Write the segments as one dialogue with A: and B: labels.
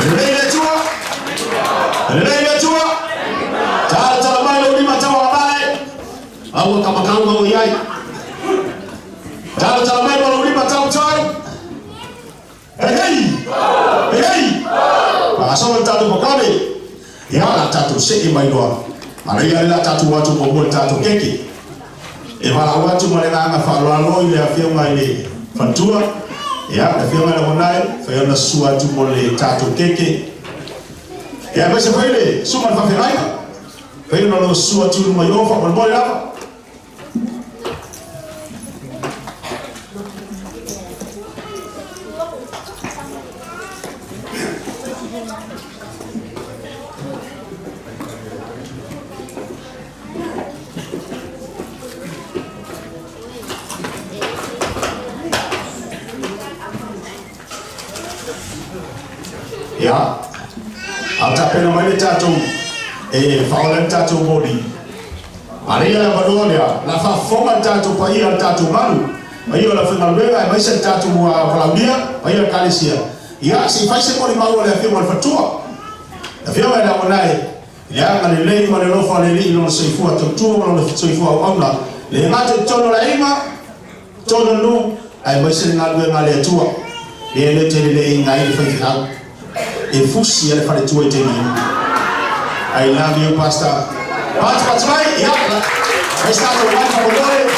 A: E lelei le Atua? E lelei le Atua? Talatala mai lou lima tauagavale, aua kamakauga o i ai. Talatala mai ma lou lima tautai. Hei hei! Hei hei! Faagasolo le tatou polokalame. Ia, o le a tatou see mai loa. A laila lea o le a tatou o atu muamua i le tatou keke. E valaau atu ma le agaga faaaloalo i le Afioga i le Faletua, ia, le Afioga i le Amonae, fai ona susu atu mo le tatou keke. Ia, aemaise foi le Susuga i le Faafeagaiga, fai ona lou susu atu i luma i o faamolemole lava. Ia, a tapena mai le tatou e faaola le tatou moli. A leia le avanoa lea, la faafofoga le tatou paia le tatou malu, paia o le aufaigaluega aemaise le tatou valaaulia, paia o le Ekalesia. Ia, se i fai se molimau a le Afioga i le Faletua. Le Afioga i le Amonae, i le agalelei ma le alofa o le Alii i lona soifua tautua ma lona soifua auauna, le gata i totonu o le aiga, totonu o le nuu, aemaise le galuega a le Atua, lea e le tele leina ai le faifeau e fusi ai le faletua i taimi uma. I love you, Pastor. Pati pati mai, ia, fai se tatou mai faamolemole.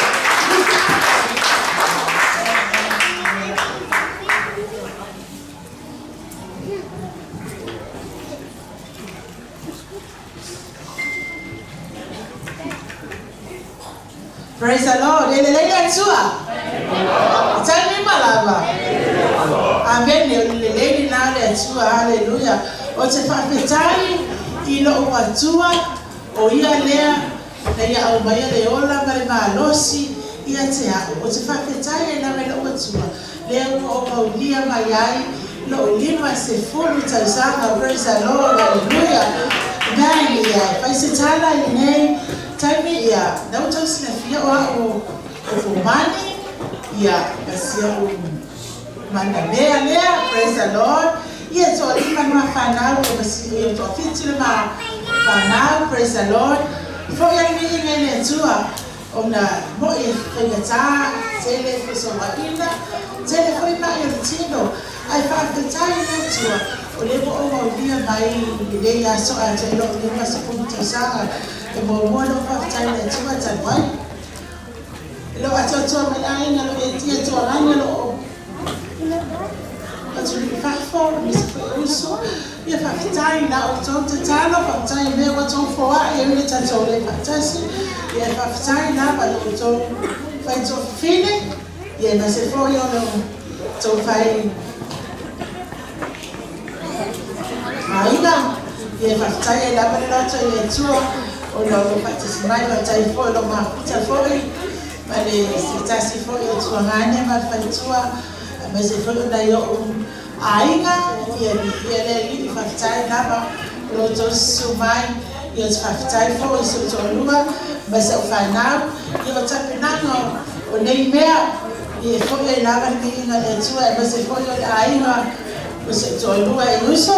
B: Praise the Lord. E lelei le Atua. Taimi ma lava. Amen. O le lelei lena o le Atua. Hallelujah. Ou te faafetai i lou Atua o ia lea na ia aumaia le ola ma le malosi ia te a'u. Ou te faafetai ai lava i lou Atua lea ua ou aulia mai ai lou 50 tausaga. Praise the Lord. Hallelujah. Amen. Ia e fai se tala i lenei taimi, ia na ua tau silafia o a'u o fomani, ia ma si o'u manamea lea. Praise the Lord. Ia toalima le ma fanau, ia ma si ia toafitu le ma fanau. Praise the Lord. Fo'i a le viiga i le Atua ona mo'i e faigata tele fesouaina, tele foi ma'i o le tino, ae faafetai i le Atua o lea ua ou aulia mai i lenei aso atoa i lou 50 tausaga. E muamua ona ou faafetai i le Atua talu ai lou atoatoa ma le aiga, lou etia tualagi, lou atunuu i fafo, aemaise foi o uso. Ia faafetai i la outou tatalo, faafetai i mea ua outou foai e ui le tatou le faatasi. Ia faafetai lava i lo outou faitoafafine, ia aemaise foi o lo outou fai aiga. Ia faafetai ai lava le loto i le Atua ona o lo faatasi mai, faafetai foi o lo mafuta foi ma le se tasi foi o tuagane ma le faletua, aemaise foi o nai o'u aiga. Ia viia le Alii, faafetai lava o lo outou susu mai. Ia ou te faafetai foi i si ou toalua ma si au fanau, ia o tapenaga o nei mea, ia e foi ai lava le viiga i le Atua, aemaise foi o le aiga o si ou toalua e uso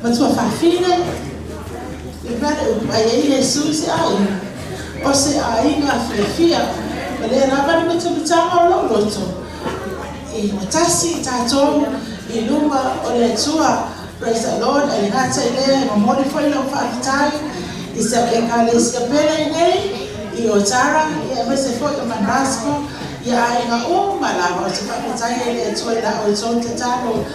B: ma tuafafine. Le mea le upu ai ai Iesu i se aiga, o se aiga fiafia, o lea lava le mitamitaga o lou loto, e ua tasi tatou i luma o le Atua. Praise the Lord. E le gata i lea, e momoli foi lau faafetai i sa Ekalesia pele i nei i Otara, ia aemaise foi o Manasco, ia aiga uma lava. Ou te faafetai ai i le Atua i la outou tatalo,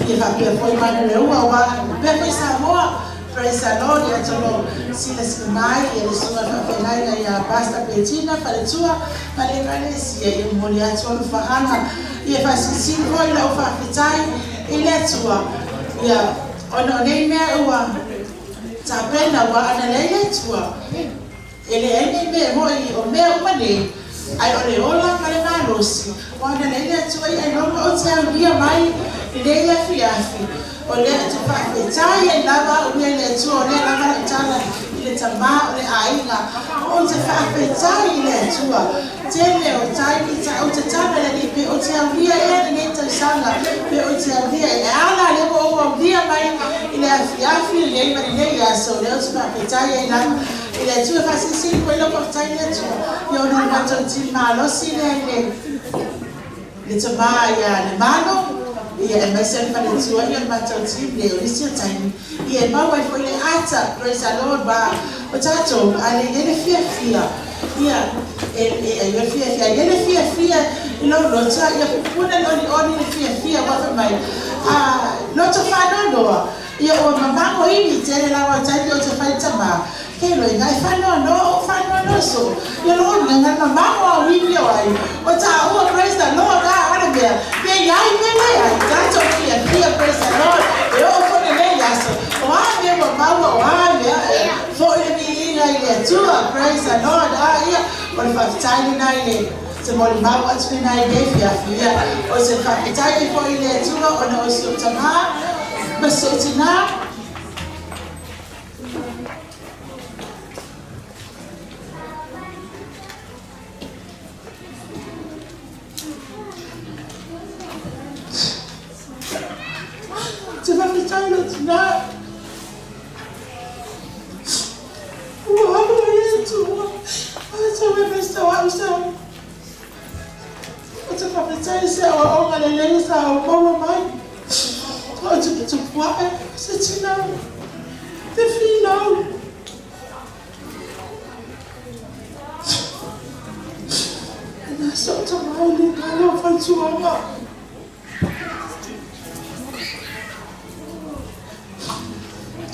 B: ia faapea foi Manuleua, aua pea foi Samoa. Praise the Lord. Ia tolo silasila mai ia le susuga faafeagaiga ia Pastor Petina Faletua ma le Ekalesia, ia momoli atu alofaaga, ia faasilisili foi lau faafetai i le Atua, ia ona o nei mea ua tapena, ua ana leai le Atua, e leai nei mea e mo'i o mea uma nei, ae o le ola ma le malosi, ua ana leai le Atua i ailoga ou te aulia mai lenei afiafi, o lea ou te faafetai ai lava au ia i le Atua, o lea lava lau tala i le tama o le aiga, ou te faafetai i le Atua. Tele o taimi ta ou te tala i le Alii pe ou te aulia ea lenei tausaga, pe ou te aulia ea. E a la lea ua ou aulia aso lea ou te faafetai ai lava i le Atua. E faasilisili foi lou faafetai i le Atua, ia ona o le matou team malosi lea i le le tamā ia Lemano, ia aemaise o le faletua, ia o le matou team lea o nisi o taimi, ia e maua ai foi le ata, praise the Lord, aua o tatou, a le i ai le fiafia, ia, e, e, e, le fiafia, a i ai le fiafia i lou loto, ia pupuna le olioli le fiafia, aua fai mai, a loto faanoanoa, ia ua mamago ivi tele lava o taimi o te fai tamā, ke loiga e faanoanoa o faanoanoa so, ia lo oliga nga mamago au ivi o ai, o tāua, praise the Lord, a o le mea, pe iai pe leai, tatou fiafia, praise the Lord, e oo foi lenei aso, o a mea ua maua, o a mea, foʻi le viiga i le Atua, praise the Lord, a ia, o le faafetai lena i le se molimau atu lena i lenei fiafi, ia, o se faafetai ai foi i le Atua ona o si ou tamā ma si ou tinā. Te faafetai i lou tinā. Ua alu ai e Atua. Ae tau e mesta o au sa. O te faafetai i se aoaoga lelei sa ou maua mai. O tuputupu ae se tinā. Te finau. Na so tamā i le galo o fautuaga.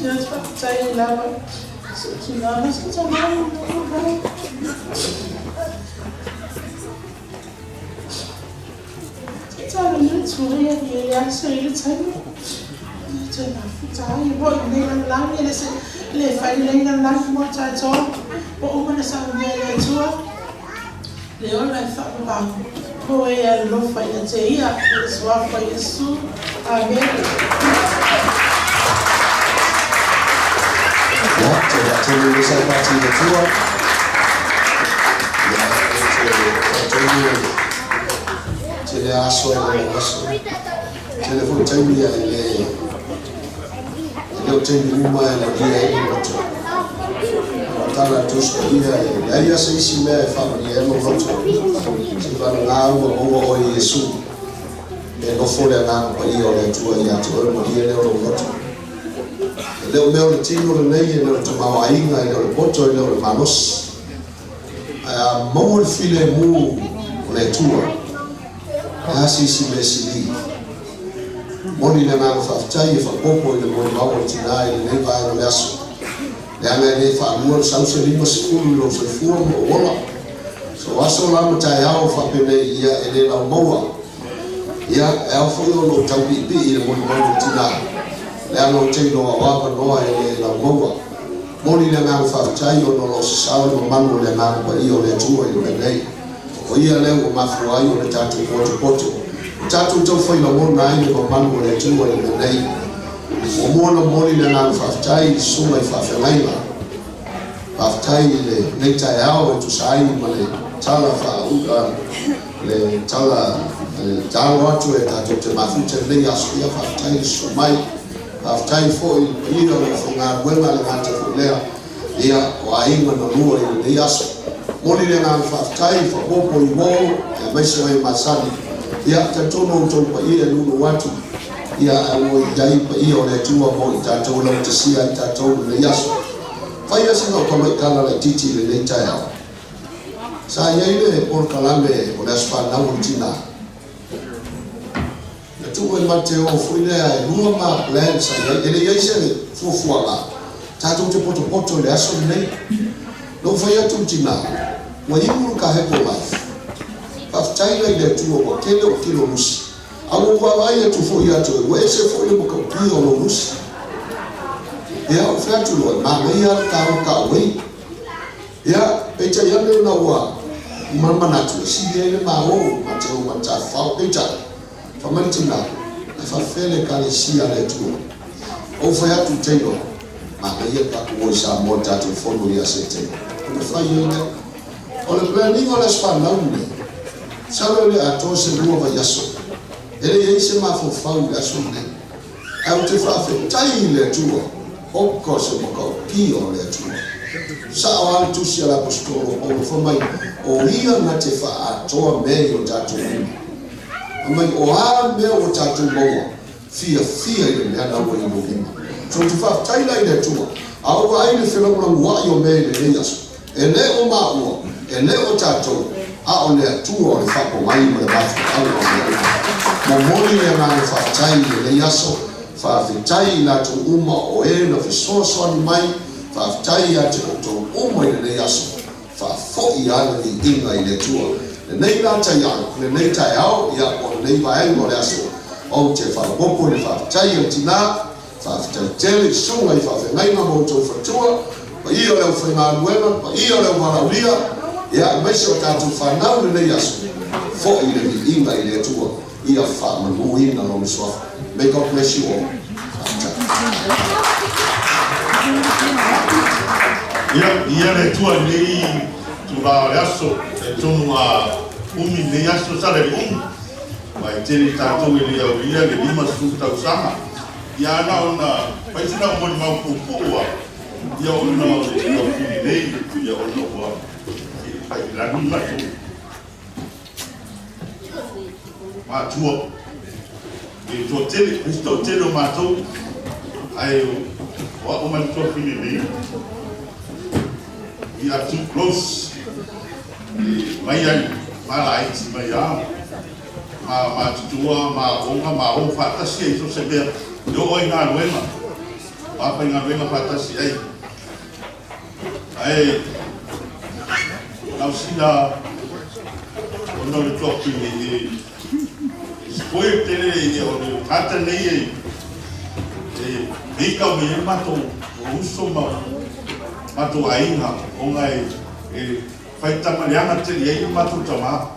B: Ia te faafetai ai lava. So tinā ma se tamā i lou mai. Te talo le Atua ia i le aso i le taimi. Ia toe mafuta ai mo i lenei lalolagi e le se le fai lenei lalolagi mo tatou. Ua uma ona saunia e le Atua le ola e faavavau mo e alolofa ia te ia i le suafa o Iesu. Amene.
C: Ia, te whaatonu le sai pāti le tua. Ia, e te whaatonu te le aso e le aso. Te le foi taimi e le e leo taimi uma e le dia e le loto. O tala tusi ia e leai a se isi mea e whaamalia e lo loto. Se whana ngā ua maua o Iesu. E nofo le agaga paia o le Atua ia te oe malie lea o lou loto. E le o mea o le tino lenei, e le o le tamaoaiga, e le o le poto, e le o le malosi. Ae a maua le filemu o le Atua, e a se isi mea e sili. Moni le agaga faafetai e faaopoopo i le molimau a le tinā i lenei vaega o le aso. Leaga e le faalua le sau se 50 i lou soifua ma ou ola. So aso la ma taeao faapenei ia e le laumaua. Ia, e ao foi ona ou tau piipii i le molimau a le tinā, leaga ou te iloa o avanoa e le laumaua. Moni le agaga faafetai ona o lo o sasao le mamalu o le Agaga Paia o le Atua i le mea nei. O ia lea ua mafua ai ona tatou potopoto, ua tatou taufai lagona ai le mamalu o le Atua i le mea nei. Muamua ona momoli le agaga faafetai i le susuga i faafeagaiga. Faafetai i lenei taeao e tusa ai ma le tala faauta, le tala e talo atu e tatou te mafuta i lenei aso. Ia faafetai le susu mai. Faafetai foi i le paia o le aufaigaluega le gata foi lea, ia, o aiga na lua i lenei aso. Momoli le agaga faafetai, faaopoopo i uo, aemaise o e masani. Ia, talitonu outou paia e lulu atu, ia, ae ua i ai paia o le Atua mo i tatou e laugatasia ai tatou i lenei aso. Faia sina o tamaitala laitiiti i lenei taeao. Sa i ai le polokalame o le aso fanau o le tinā. Na tuu e ma te o foi lea e lua ma plan sa i ai. E le i ai se fuafuaga tatou te potopoto i le aso lenei. Na ou fai atu i le tinā, ua iu le kaheko life. Faafetai la i le Atua ua tele ou kilo lusi. A ua ou vaavaai atu foi ia te oe, ua ese foi le matautia o lou lusi. Ia, ou fai atu loa, e manaia lava le taua taawei. Ia, peitai ane ona ua uma le manatu, e sili ai le malo ma te o ma le tafafao. Peitai, fai mai le tinā, ae faafefea le Ekalesia a le Atua? Ou fai atu i Taylor, manaia le tatou o i Samoa i le tatou fono ia Setema. Ona fai ai lea. O le planning o le aso fanau lenei, masalo e le atoa se 2 vaiaso, e le i ai se mafaufau i le aso lenei. Ae ou te faafetai i le Atua. Oka o se matautia o le Atua. Sao lava le tusi a le Aposetolo o Paulo fai mai, O Ia na te faaatoa mea i o tatou lima. Fai mai, O a mea ua tatou maua, fiafia i le mea na ua i lou lima. So ou te faafetai la i le Atua, a ou vaai i le felagolaguai o mea i lenei aso, e le o maua, e le o tatou, a o le Atua o le faapogai ma le mafuaaga o mea uma. Momoli le agaga faafetai i lenei aso, faafetai i latou uma o e na fesoasoani mai, faafetai ia te outou uma i lenei aso, faafoi lava le viiga i le Atua. Lenei la taiao, lenei taeao, ia po o lenei vaega o le aso, ou te faaopoopo i le faafetai a le tina, Faafetai tele i susuga i faafeagaiga ma outou faletua, paia o le aufaigaluega, paia o le auvalaaulia, ia aemaise o tatou fanau i lenei aso, foi le viiga i le Atua, ia faamanuina Lona Suafa. May God bless you all. Faafetai.
D: Ia, viia le Atua i lenei itula o le aso, talitonu a umi lenei aso, sala i le umi, aua e tele i tatou e le aulia le 50 tausaga. Ia na ona fai sina molimau puupuu lava, ia ona o le taufili nei, ia ona ua fai i lagi matou matua. E toatele, e toatele o matou, ae o au ma le tuafili nei, we are too close. E mai ai, malaiti mai lava. Ma matutua, ma aoga, ma o faatasi ai i so o se mea e oo ai i galuega, ma faigaluega faatasi ai. Ae na o sina ona o le toafine e spoil tele o le tagata nei e meika mai ai matou uso ma matou aiga ona e fai tama leaga tele ai le matou tama.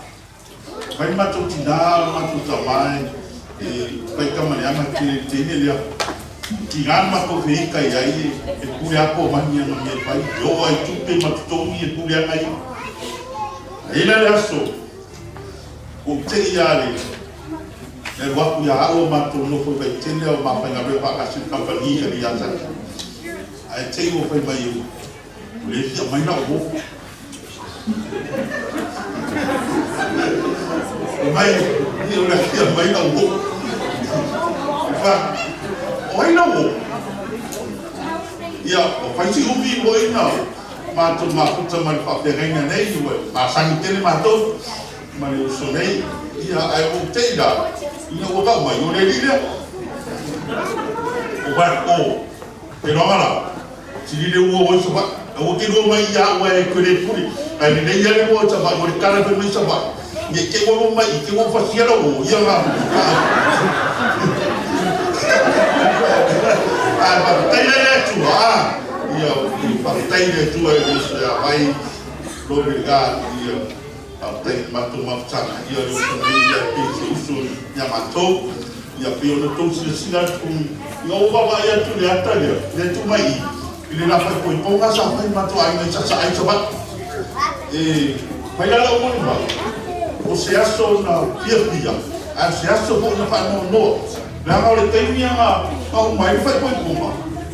D: Fai matou tina ma matou tama e fai tama leaga tele i le teine lea. Tiga le matou feika i ai e pule lava po mani ana mea e fai. E oo lava i tupe ma totogi e pule ana ia. A i ai la le aso, ua ou te i lava le alu atu ia au a matou nofo i Vaitele a o ma faigaluega faatasi i le kamupani i Aleipata. Ae te i ua fai mai Ua le fia aumai lau uo. Fai mai, ua le fia aumai lau uo. Fa, o ai lau uo? Ia, ua fai si umi foi na matou mafuta ma le faafeagaiga nei, ua masani tele matou ma le uso nei. Ia, ae ua ou te i la, ina ua tau mai, o le alii lea. O vai, o, te loga la. Sili le ua o i Savaii. Aua te lua mai ia au e koe le pule. Ae lelei lava le ua o i Savaii, o le tala fai mai Savaii. Ne i te i ua lua mai i, te ua fasia lau o ia nga. Ae faafetai la i le Atua, a! Ia, faafetai i le Atua e le se vai, glory to God, ia, faafetai i le matou mafutaga, ia le uso nei, ia pei se uso ia matou. Ia pei ona outou silasila atu, ina ua vaavaai atu i le ata lea, lea e tuu mai i i, i le la faaipoipoga sa fai ma matou aiga i Sasae i Savaii. E fai la lau molimau, o se aso na fiafia, ae o se aso foi na faanoanoa, leaga o le taimi lava na uma ai le faaipoipoga,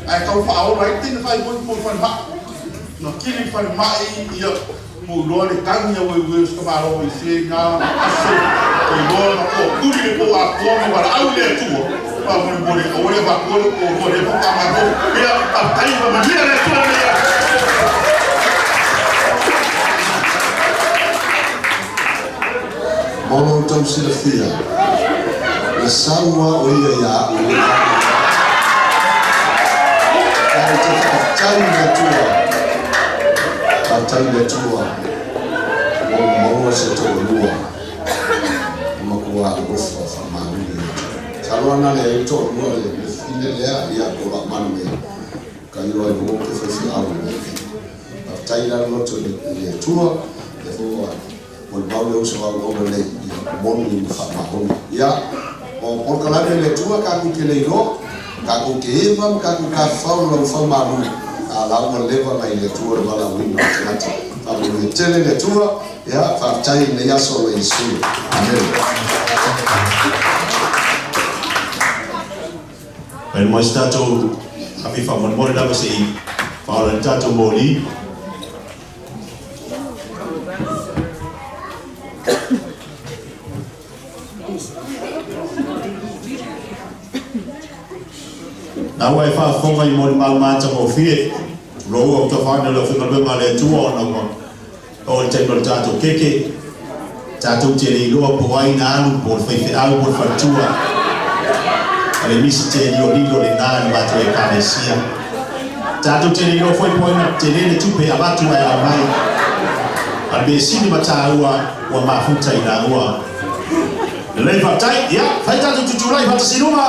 D: ae tau faaola ai le teine faaipoipo i falemai. Na kili i falemai, ia, Ua iloa le tagi a Ueue o se tamaloa i se na aso, ua iloa na tootuli le po atoa ma valaau i le Atua, faamolemole aua le avatua le toalua lea faatoa malo. Ia, faafetai ma manuia le Atua i lenei aso.
C: Mo lo outou silafia, na sau lava o ia ia au i le faamamalu. Ou te faafetai i le Atua, faafetai i le Atua ua ou maua se toalua ua matua alofa faamaoni le Atua. Masalo ana leai le toalua le fine lea, ia po o lau malu e tailo ai lua ou te faifeau i le mea. Faafetai la le loto i le Atua, lea foi ua Molimau le uso au ona nei, ia moni ma faamaoni. Ia, o polokalame a le Atua tatou te le iloa, tatou te eva ma tatou tafafao i lau malu, a la ua leva mai le Atua le valaauina o tagata. Faamanuia tele le Atua, ia, faafetai i lenei aso o Iesu. Amene.
A: Fai mai se tatou Afi faamolemole lava seʻi faaola le tatou moli. Na ua e faafofoga i molimau matagofie, tulou ua tofana le aufaigaluega a le Atua ona ua oo i le taimi o le tatou keke, tatou te le iloa po o ai na alu, po o le faifeau po o le faletua. O le misi te lilolilo lena i le matou ekalesia. Tatou te le iloa foi po o ai na tele le tupe e avatu ae aumai. A o le mea sili ma taua, ua mafuta i laua. Lelei faafetai, ia, fai tatou tutulai faatasi i luga.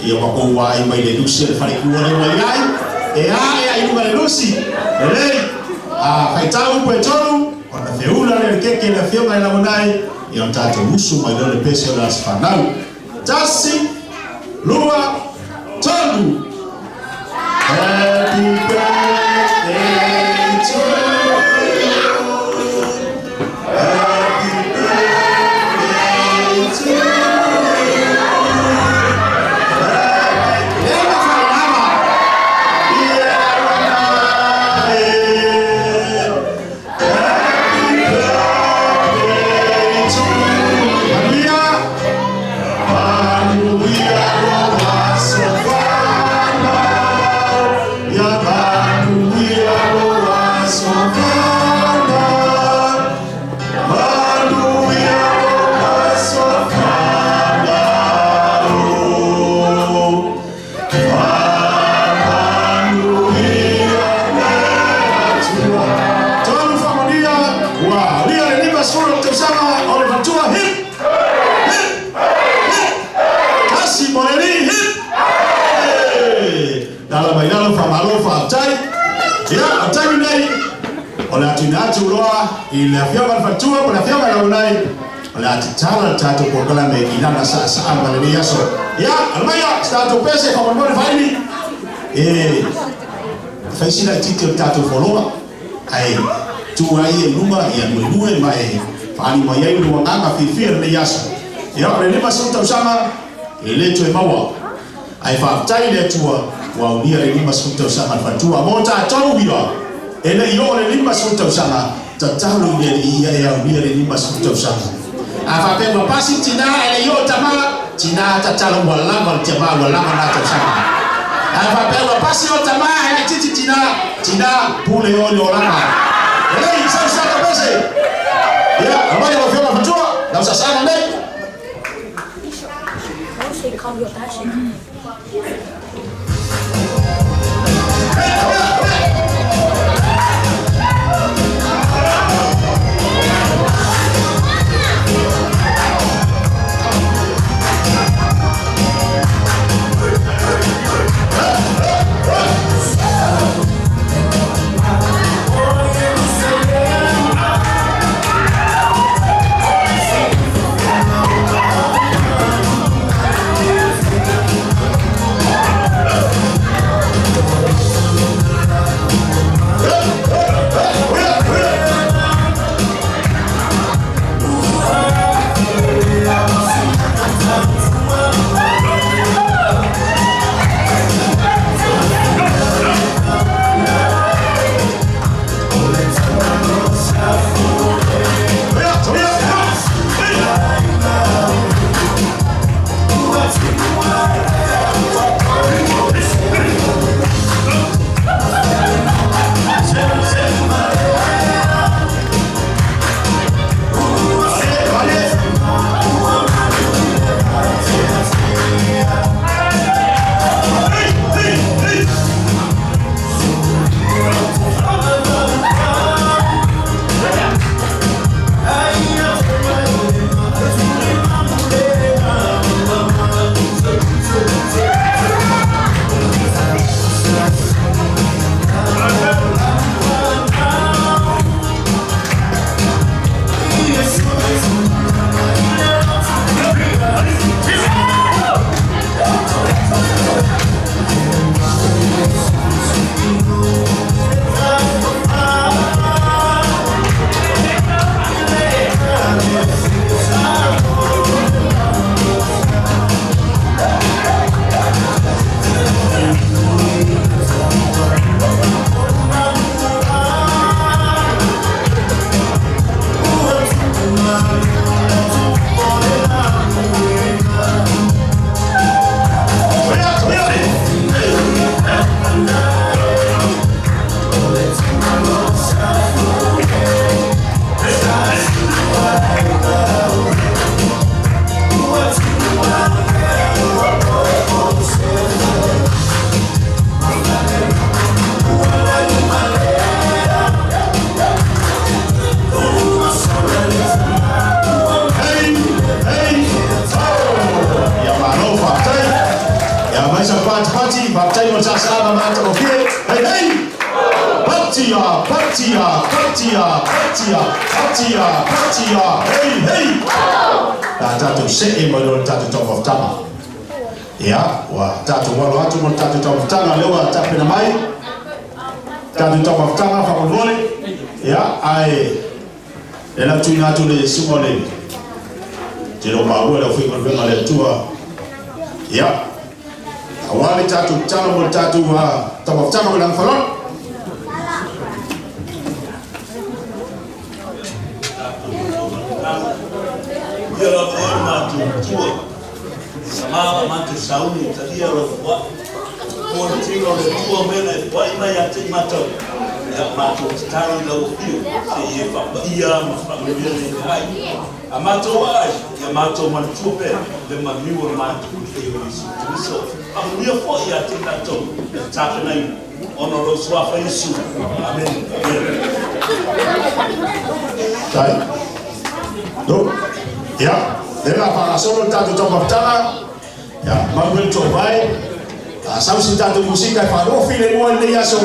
A: Ia ua ou ai mai le lusi o le falekua lea ua i ai, e ae ai i luga le lusi. Lelei, a faitau upu e tolu, ona feula lea o le keke i le afioga i Lamonai, ia ona tatou usu mai lea o le pese o le aso fanau. Tasi, lua, tolu. Happy birthday to you. Happy birthday to you. Leva failama. Ia wana e. Happy birthday to you. Manuia. Manuia lo aso fanau. Ia manuia lo aso fanau. Manuia lo aso fanau. Faamanuia le Atua. Tolu faamanuia ua aulia le 50 tausaga o le faletua. Hip hip hip. Tasi mo le alii. Hip. Lala mai lalo, faamalo faafetai. Ia, o le taimi lenei o le a tuuina atu loa i le afioga i le faletua po o le afioga i Laulai o le a tatala le tatou polokalame i lana saasaa ma lenei aso. Ia, alamaia se tatou pese faamolemole faaili e fai sina itiiti o le tatou foloa ae tu ai e luma ia nuenue ma e faaali mai ai lou agaga fiafia i lenei aso. Ia, o le 50 tausaga e le toe maua. Ae faafetai i le Atua ua aulia le 50 tausaga a le faletua mo tatou ia e le i oo le 50 tausaga, tatalo i le Alii ia e aulia le 50 tausaga. A faapea ua pasi tina ae le i oo tama, tina tatalo ua lava le tama ua lava na tausaga. A faapea ua pasi o tama ae laitiiti tina, tina pule oe i le olaga. Lelei, sau sa tapese. Ia, aumai lau afioga i le faletua, lau saasaga nei. ma sa sa ma ma ta fie. Hei hei. Patia, patia, patia, patia, patia, patia. Hei hei. La tatou se e mai lo tatou taumafataga. Ia, ua tatou alo atu mo le tatou taumafataga lea ua tapena mai. Tatou taumafataga faamolemole. Ia, ae e lau tuuina atu le susuga o le te lo maua le aufaigaluega a le Atua. Ia, aua le tatou tatalo mo le tatou taumafataga ma le agaga faaaloalo.
E: Ia lava oe matou matua, sama ma matou sauni talia lau foai. Po le tino o le Atua mea na e foai mai ia te i matou, ia matou tatalo i lau afio, se i e faapaia ma faamanuia nei meaai. A matou aai, ia matou manatua pea le maliu o le matou Alii o Iesu Keriso. Faamanuia foi ia te i tatou i le tapenaina ona o lou Suafa Iesu. Amene.
A: Tai. Do. Ia, lea la faagasolo le tatou taumafataga. Ia, malu ai le toovae. A sau se tatou musika e faalofi le mua i lenei aso,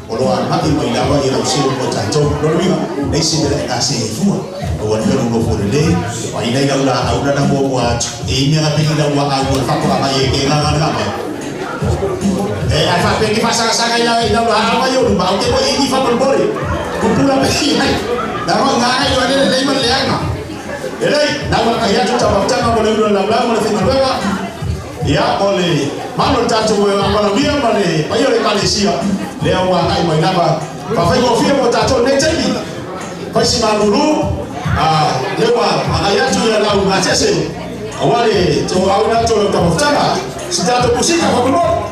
A: o lo agai mai lava ia lau seu mo tatou. Lona uiga, leai se mea e gase ai fua. Aua le mea nofo lelei, ma ina i lau laau na muamua atu, e i mea pei lau laau e faatoa mai e ke nganga nga mai. E ai faapea ke faasagasaga i lau laau mai o luma, au te mo i faamolemole. Pupula pe ai. Na roa ngā ai o le lelei ma le leaga. E lei, na ua kai atu taumafataga mo le ulu laulau ma le faigaluega. Ia, o le malo le tatou malauia ma le paia o le Ekalesia, lea ua agai mai lava. Faafaigofie mo tatou i lenei taimi. Faisi malulu, lea ua agai atu ia lau gatese, aua le toauina atu o lau taumafataga. Si tatou musika faamolemole.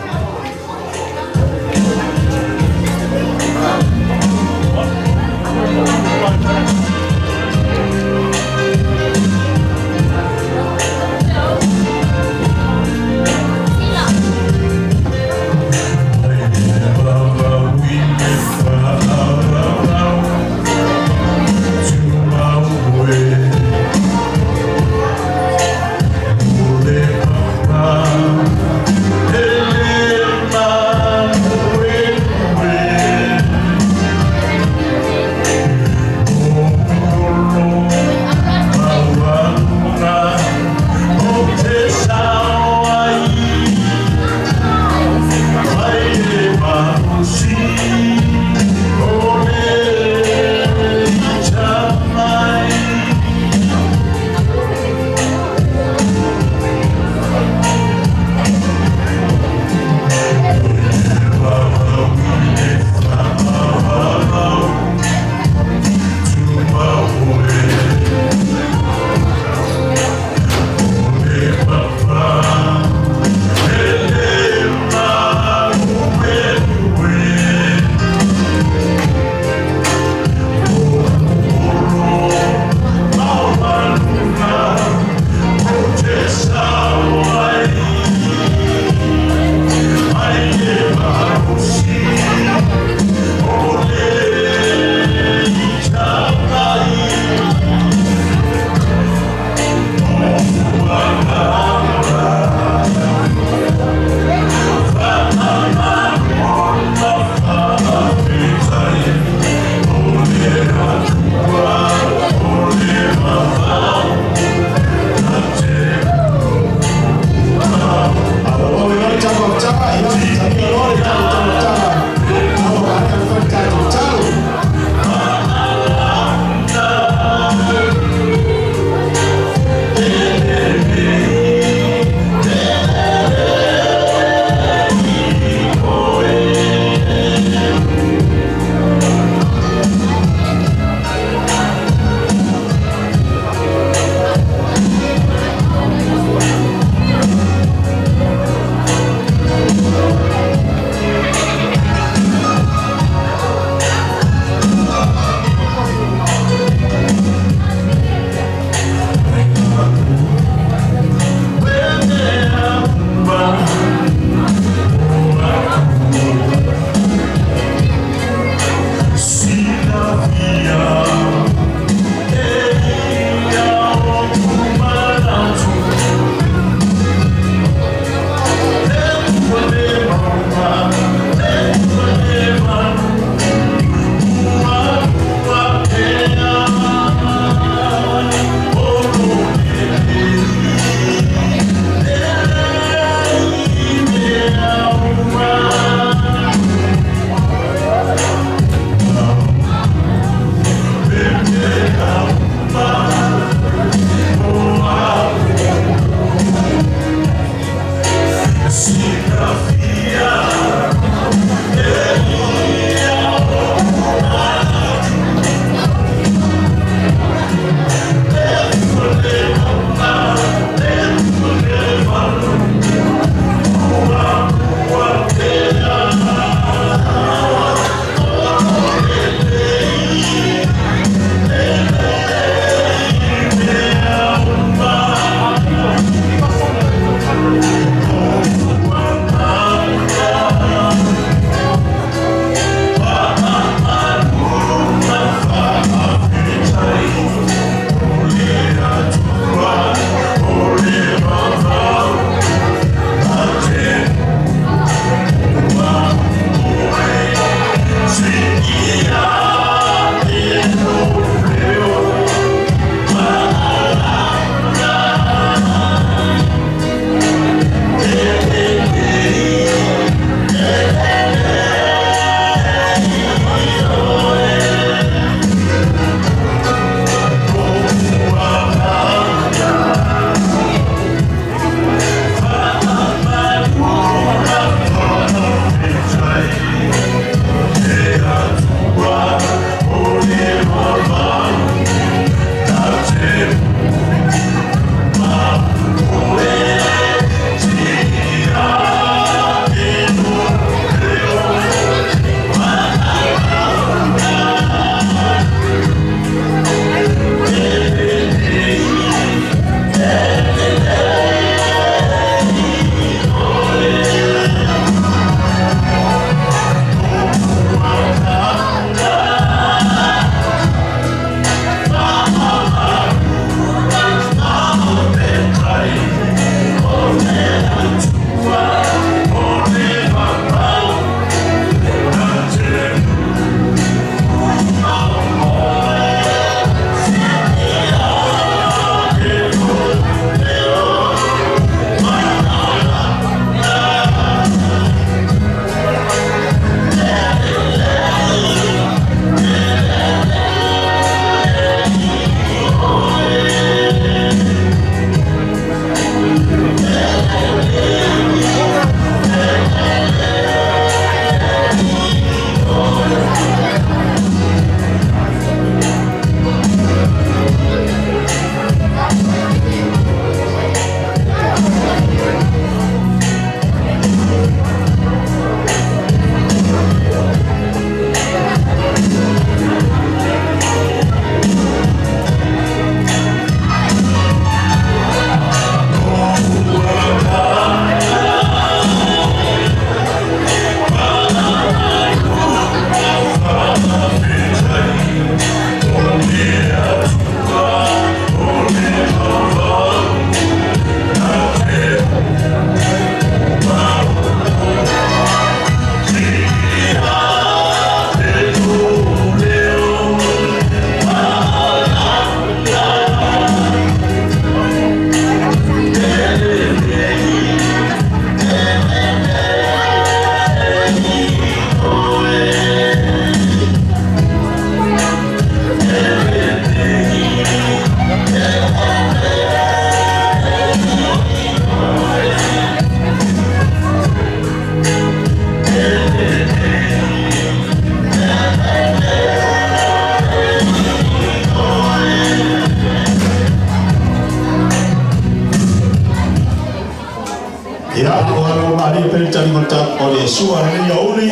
A: Ia, o alo maria pele tali mata o le sua le ia uli.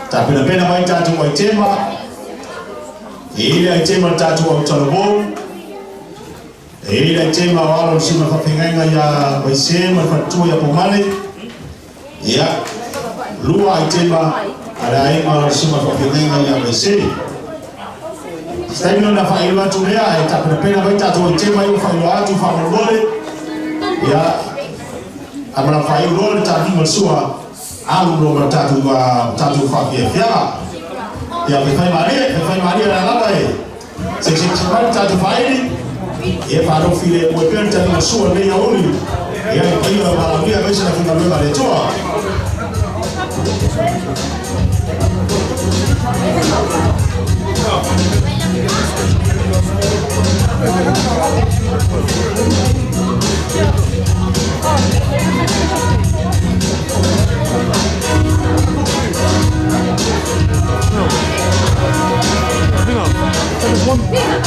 A: Ta pena pena mai tātou ai tema. E ile ai tema tātou au talabou. E ile ai tema o alo sima whawhengainga ia waise ma whatua ia pomale. Ia, lua ai tema ala ai ma sima whawhengainga ia waise. Staimi na whailua atu lea, e ta pena pena mai tātou ai tema i o whailua atu whamalole. Ia, amana whailua le tātou sua alu lo ma tātou tātou whawhia. Ia, pe whai maria, pe whai maria la lava e. Se se se mai tātou whaili, ia whanau file mo e pēr tātou sua le ia uli. Ia, e pai o malamia meisa na funga le toa.
F: Song.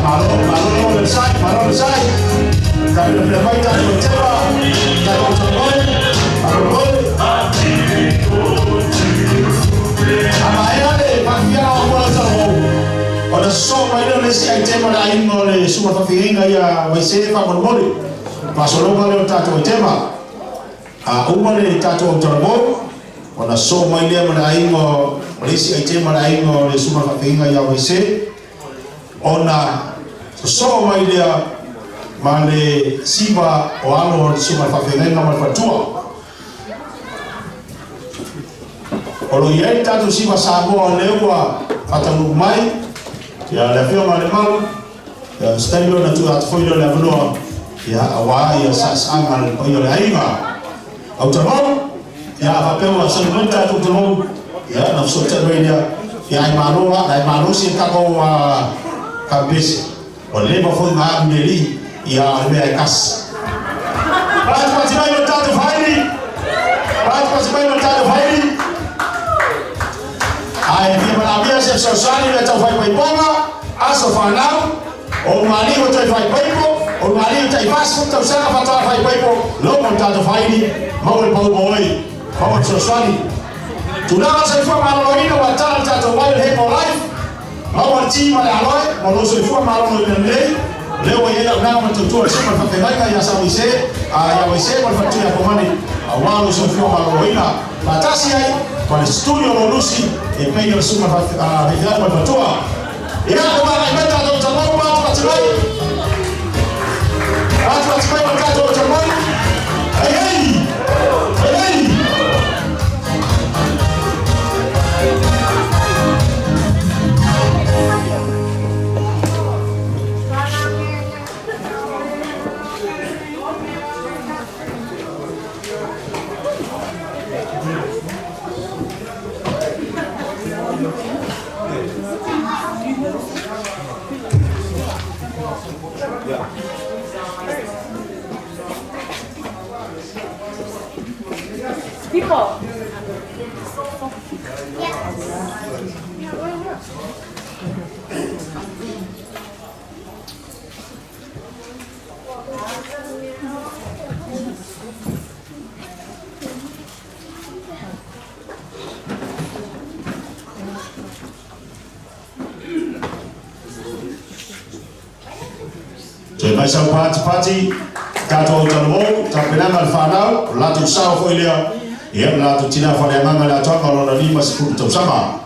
A: Malo, malo le sai, malo le sai. Tapena mai tatou tema, tatou taumoe, malo. Amaea le pafiana o kula tau. Ona so mai le isi ai tema le aiga o le suka fafeagaiga ia Waisē faamolemole. Faasologa lea o le tatou tema. A uma le tatou autalavou, ona soo mai lea ma le aiga o le isi aitema le aiga o le suka fafeagaiga ia Waisē, ona sosoo mai lea ma le siva o alo o le suka fafeagaiga ma le faletua. O lo i ai le tatou siva Samoa o lea ua faataunuu mai, ia le afioga i le Malu, ia se taimi ona tuu atu foi lea o le avanoa, ia aua ia saasaaga le paia o le aiga. Autalavou, ia a faapea ua sauni mai le tatou autalavou, ia ona fesootai mai lea, ia ai malo la, ai malosi le tatou kampesi. Ua leva foi ona alu i le alii, ia a o le mea e tasi. Patipati mai ma le tatou faili. Patipati mai ma le tatou faili. Ae fia manaomia se fesoasoani mea tau faipaipoga, aso fanau, o ulugalii ua toe faipaipo, o ulugalii ua tai 40 tausaga faatoa faipaipo, logo le tatou faili, maua le pau mooi, maua le fesoasoani. Tulaga o le soifua maloloina ua tala le tatou vai o le Herbalife, Maua le ti ma le aloe ma lou soifua maloloina lelei, lea ua i ai lau na ma le tautua i le suka o le faafeagaiga ia Sa Waisē, a ia Waisē ma le faletua ia Komani, aua lou soifua maloloina faatasi ai ma le studio o lou lusi e pei o le suka o le faafeagaiga ma le faletua. Ia, ua agai mai tatou talomau ma atu atu mai. Atu atu mai ma le tatou talomau. Hei hei! Hei hei! Toe mai sau patipati, tatou autalavou, tapenaga le fanau, o le latou sao foi lea, ia ma le latou tina faleagaga i le atoaga o lona 50 tausaga.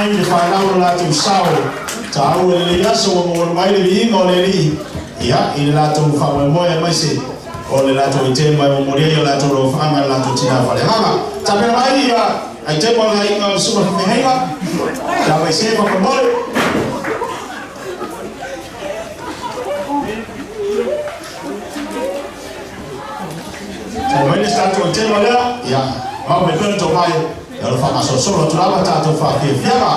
A: mai le fanau lo latou sao taua i lenei aso ua momoli mai le viiga o le Alii ia i le latou faamoemoe aemaise o le latou aitema e momoli ai o latou alofaaga i le latou tinā faaleagaga. Tapena mai ia aitema o le aiga o le Susuga Faafeagaiga, ia Vaise faamolemole. Tau mai le isi tatou aitema lea, ia mau mai pea le tomai Ia o le faagasolosolo atu lava tatou faafiafiaga.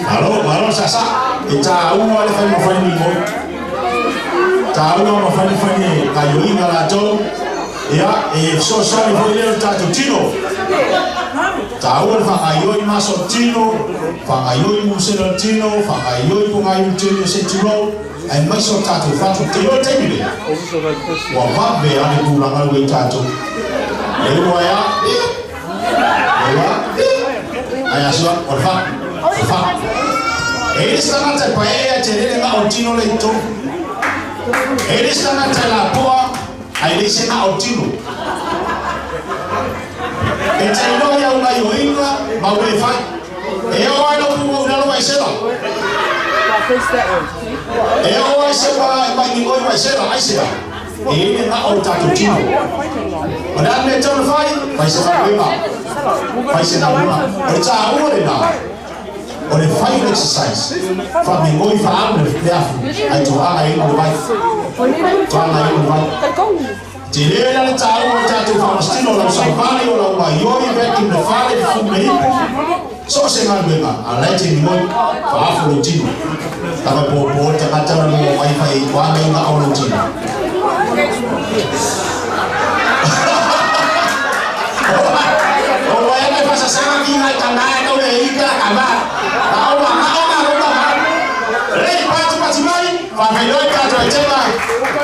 A: Malo, malo sasa. E taua le fai mafai ni mo. Taua mafai fai ka yoinga latou. Ia, e fesoasoani foi lea i le tatou tino. Taua le faagaoioi maso o le tino, faagaoioi musele o le tino, faagaoioi pogai o le tino se i tulou, aemaise o tatou fatu. Ou te iloa i le taimi lea, ua vave lava le tulaga lea ua i ai tatou. Lea ua e a, ia, lea ua a, ia, ae a sua, o le fatu, o le fatu. E i ai le isi tagata e paeaea tele le gao o le tino lea i totonu. E i ai le isi tagata e lapoa Ae leai se gao o le tino. E te iloa i au gaioiga ma au e fai. E oo ai lou pumou i lalo mai sela. E oo ai se wa e mai migoi mai sela, aisea? E i ai le gao o le tatou tino. O le a le mea e tatau ona fai? Fai se galuega. Fai se galuega. O le taua lena. O le fai o le exercise, faamigoi faaalu le afu, ae toaga ai le vai. Toaga ai le vai. Tele la le taua o le tatou faamasino, o lau savali, o lau maioi, vacuum le fale, fufu le ipu. So o se galuega, a la e te migoi, faaafu lou tino. Tama pōpō le tagata na maua mai fai toaga i gao lou tino. O wai ana fasasaga ki ngai ka nae kau le ika ka ma. A o ma o ma o ma. Rei pati pati mai, fa mai loi ka toi tema.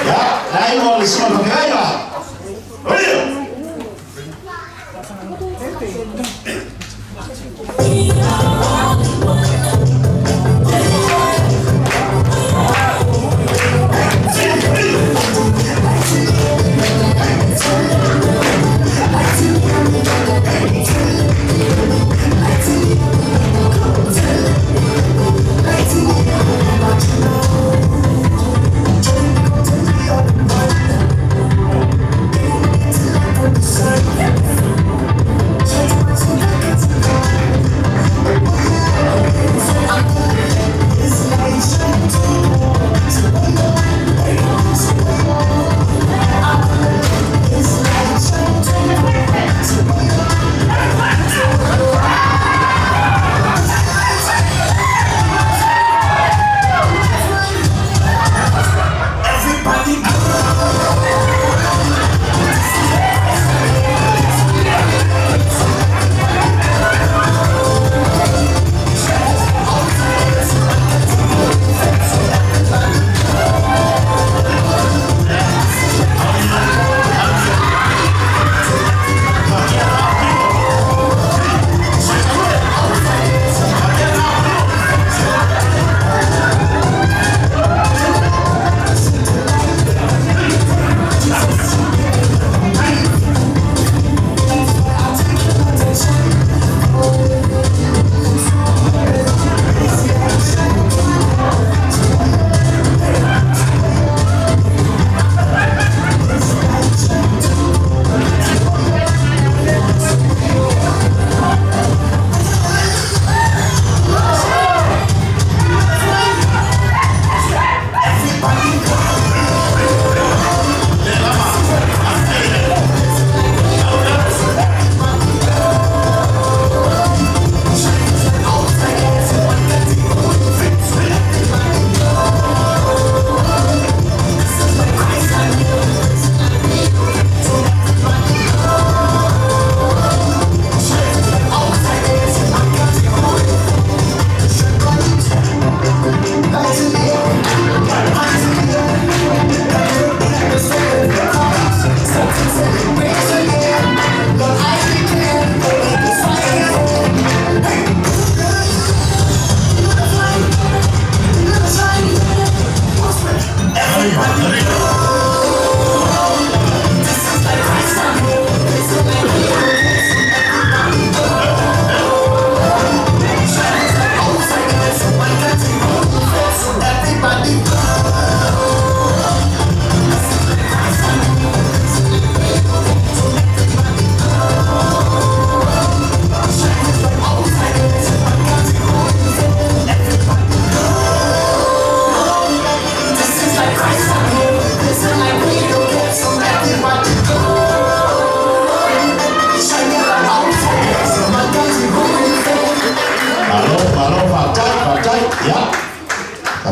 A: Ya, lai mo le sima fa kai ba. Oia.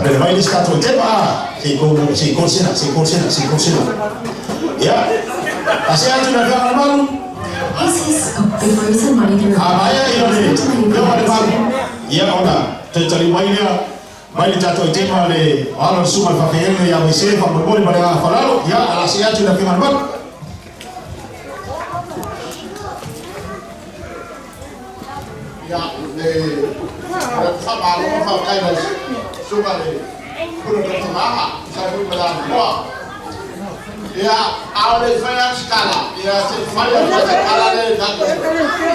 A: Tapena mai le isi tatou aitema, se i kol sena, se i kol sena, se i kol sena. Ia, ase atu na afioga malu.
F: Hey sis, oh, before you send money through
A: A maea ia le afioga le malu. Ia ona toe tali mai lea mai le tatou aitema le alo le susuga le faafeagaiga ia Vaisee faamolemole ma le agaga faaaloalo. Ia, o le a see atu i le afioga le malu.
D: Ia, le faamalo ma faafetai lau susuga le Pule Dr. Maga, sa foi ma le avanoa. Ia, a o le i fai atu se tala, ia se i fai atu se tala lea i tatou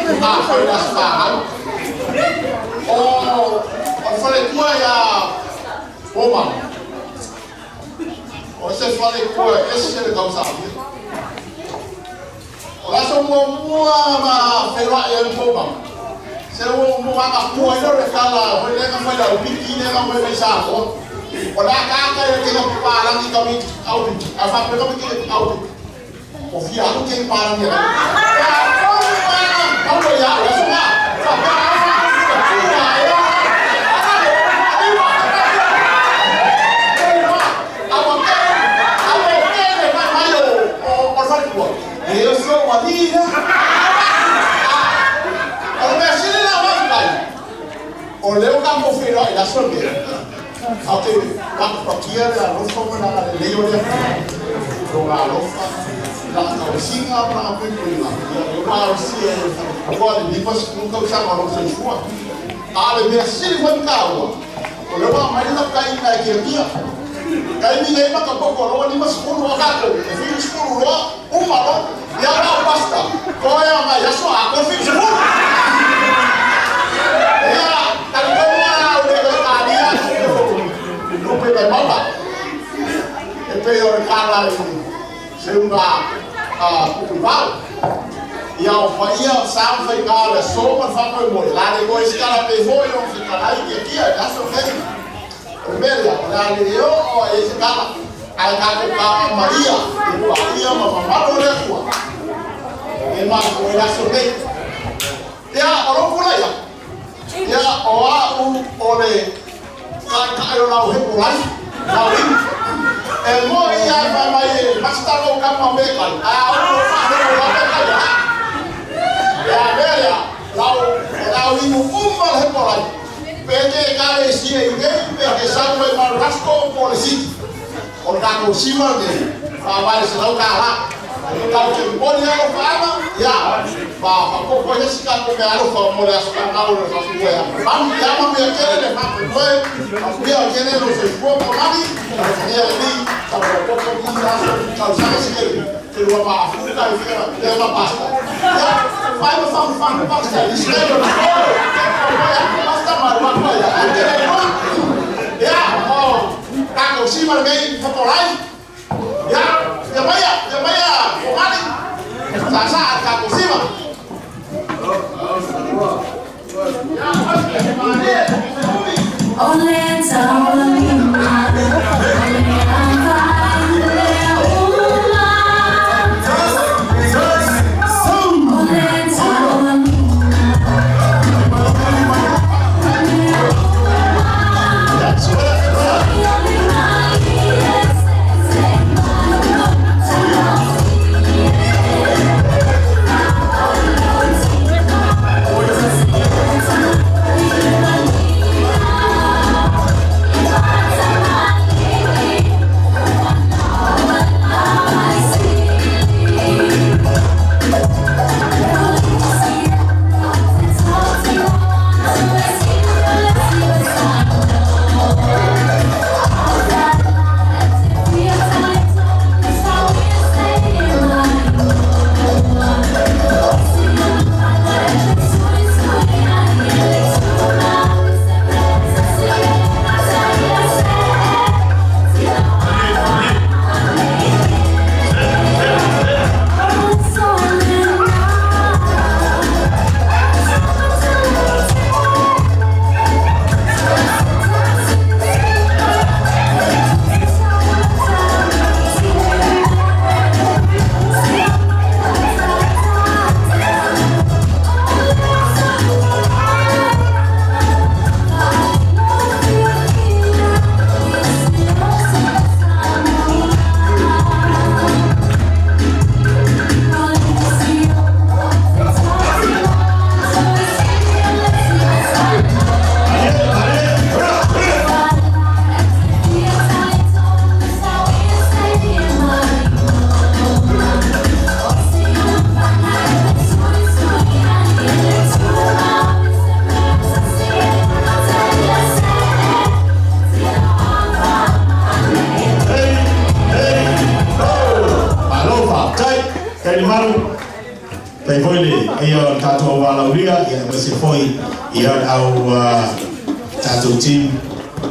D: tugafai i le Aso Fanau. O le faletua ia Poma, o se faletua e ese le tausaga. O le aso muamua na feiloai ai ma Poma, se ua ou magafua ai lea o le tala foi lea na fai i le aupiki lea na aumai mai Samoa. O le akaaka ia kega papalagi tamaiti aupiki, ae faapea tamaiti aupiki, ua fia alu kegi palagi a Ia tonu lava maua ia au i le aso na. Faapea ai ua ea O lea ua tatou feiloai i le aso lenei, ou te mafatia le alofa ma le agalelei o le Atua, Lona alofa, Lana tausiga ma Lana puipuiga, ia lea ua malosia e le Atua le 50 tausaga o lou soifua. A o le mea sili foi ma taua, o lea ua aumai le lapataiga e tiatia. Taimi nei ma ka poko loa 50 o tatou, e 70 loa, uma loa. Ia lau pastor, toe mai aso atoa 70. Ia, talitonu lava au le toe talia atu lupe mai mauna. E pei o le tala i seuga pupuivao. Ia o paia o sa ma faiga o le aso ma le faamoemoe, la le igoa i se tala pe foi o fetalai tiatia i le aso lenei. O le mea lea, o le a le oo ai se tala, ae tatou taomaia i paia ma mamalu o le Atua e matou ai le aso lenei. Ia, o lou pulaia, ia, o au o le taitai o lau hepo life, lau inu. E moni ia e fai mai e pastor lou tama mekai, ae a ou faalogo loa mekai ia. Ia, mea lea, lau, o lau inu uma le hepo life. Pe te ekalesia i nei, pe te sau mai ma Rasco po o le City. O le tatou sima lenei, faavae le $100. E tatou te momoli alofaaga, ia, faaopoopo ai se isi tatou meaalofa mo le aso fanau o le Atua ia Manu. Ia manuia tele le faamoemoe, manuia tele lou soifua ma mani, alofagia e Alii, taumaopopo nisi aso, tausaga se tele, te lua maafuta i fea lea ma pasta. Ia, fai ma fagufagu pasta i nisi taimi o le aso, pasta ma alu atu ai ia, ae te le iloa. Ia, o tatou sima lenei fotolai, ia, ia maia, ia maia, fomali, saasaa le tatou sima.
F: O le taualima, o le avai lea uma. O le taualima, o le uma. O le
A: Tai foi le ia o le tatou aualaulia, ia aemaise foi ia le au tatou team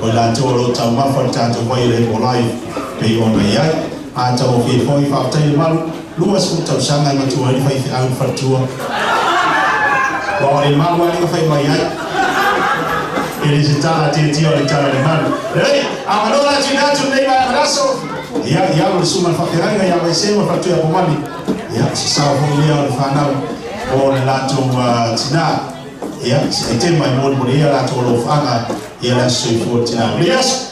A: o i latou o lo o taumafa le tatou vai o le Herbalife pei ona i ai. Matagofie foi, faafetai le malu, 20 tausaga e matua ai le faifeau i le faletua. Aua o le malu lava lea na fai mai ai. E le se tala tiatia o le tala i le malu. Lelei, avanoa la tuuina atu lenei vaega o le aso. Ia, i alo le susuga i le faafeagaiga ia Vaiseu ma le faletua ia Pomani. Ia, se sao foi lea o le fanau o le latou tina. Ia, se aitema e molimoli ai a latou alofaaga ia le aso soifua o le tina. Lenei aso.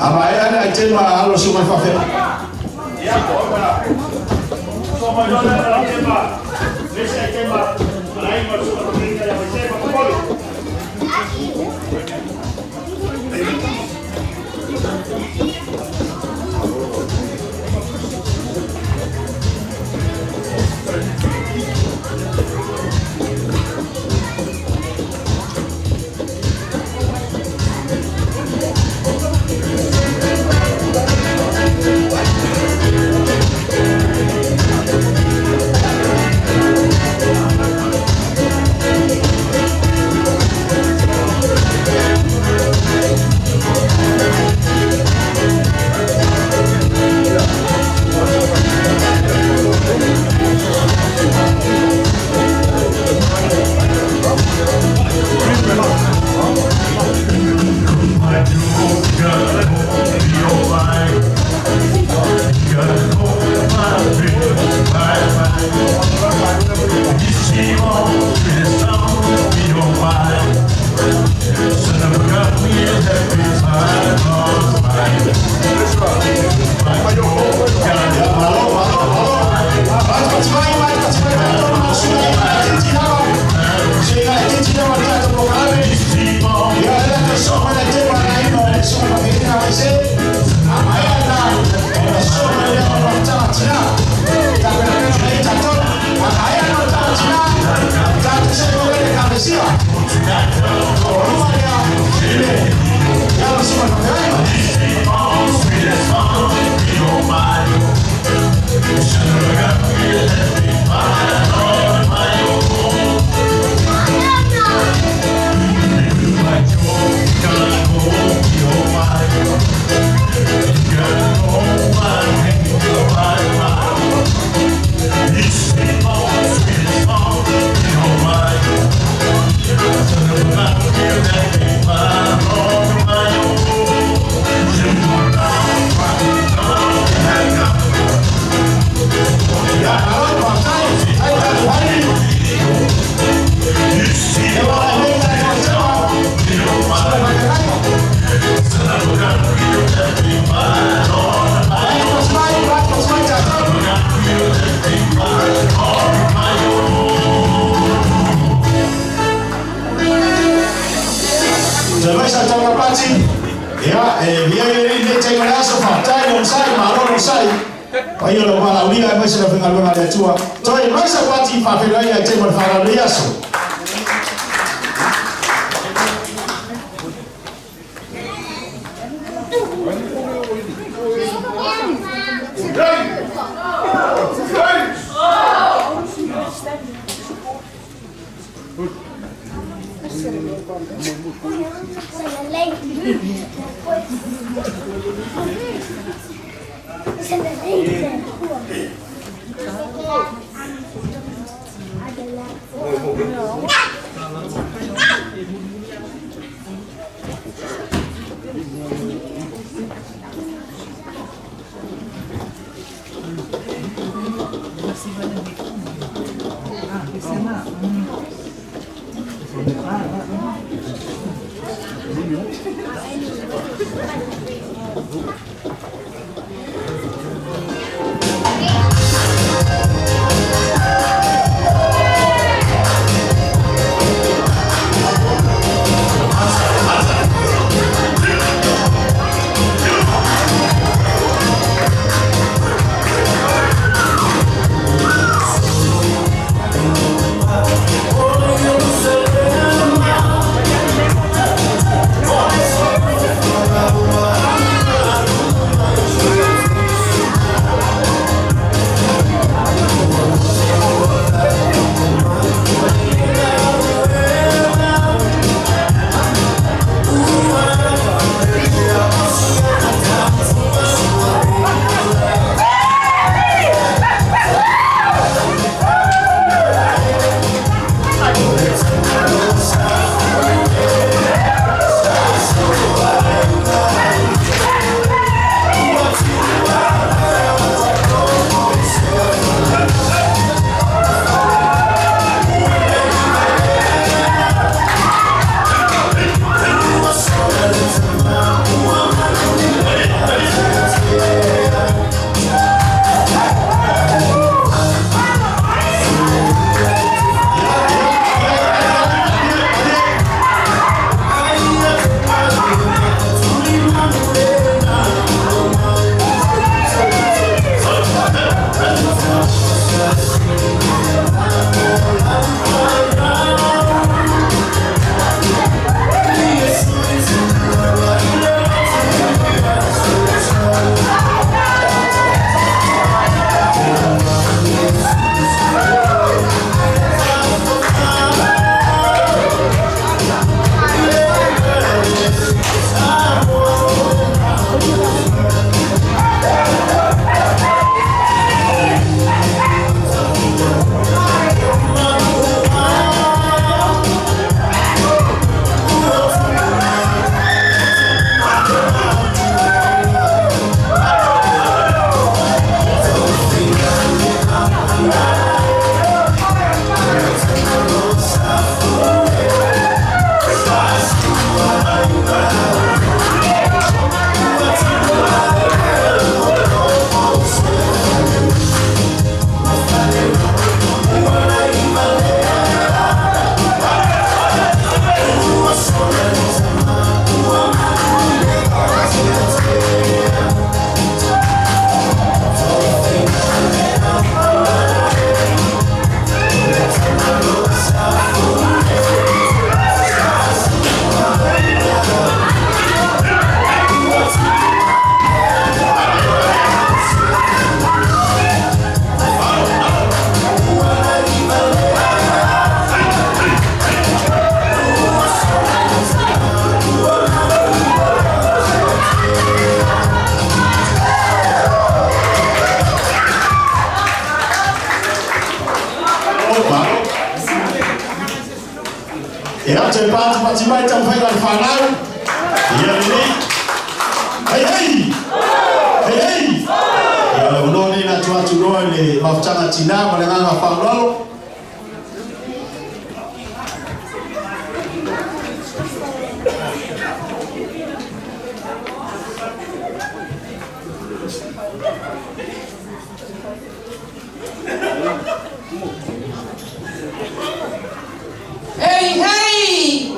A: A maea le aitema a alo susuga i le faafeagaiga. Malo, malo, malo. Mai, mai, mai, mai, Toe mai sa tau kapati. Ia, e via i le nei taimi o le aso, faafetai le onosai, malo le onosai. Paia o le valaaulia aemaise le aufaigaluega a le Atua. Toe mai sa pati faafeiloai ai taimi o le fanau i lenei aso. Ia, toe patipati mai taumafaiga a le fanau. Ia lelei. Hei hei! Hei hei! Ia, o le avanoa lenei na atu atu loa i le mafutaga tinā ma le agaga faaaloalo.
G: Hey, hey!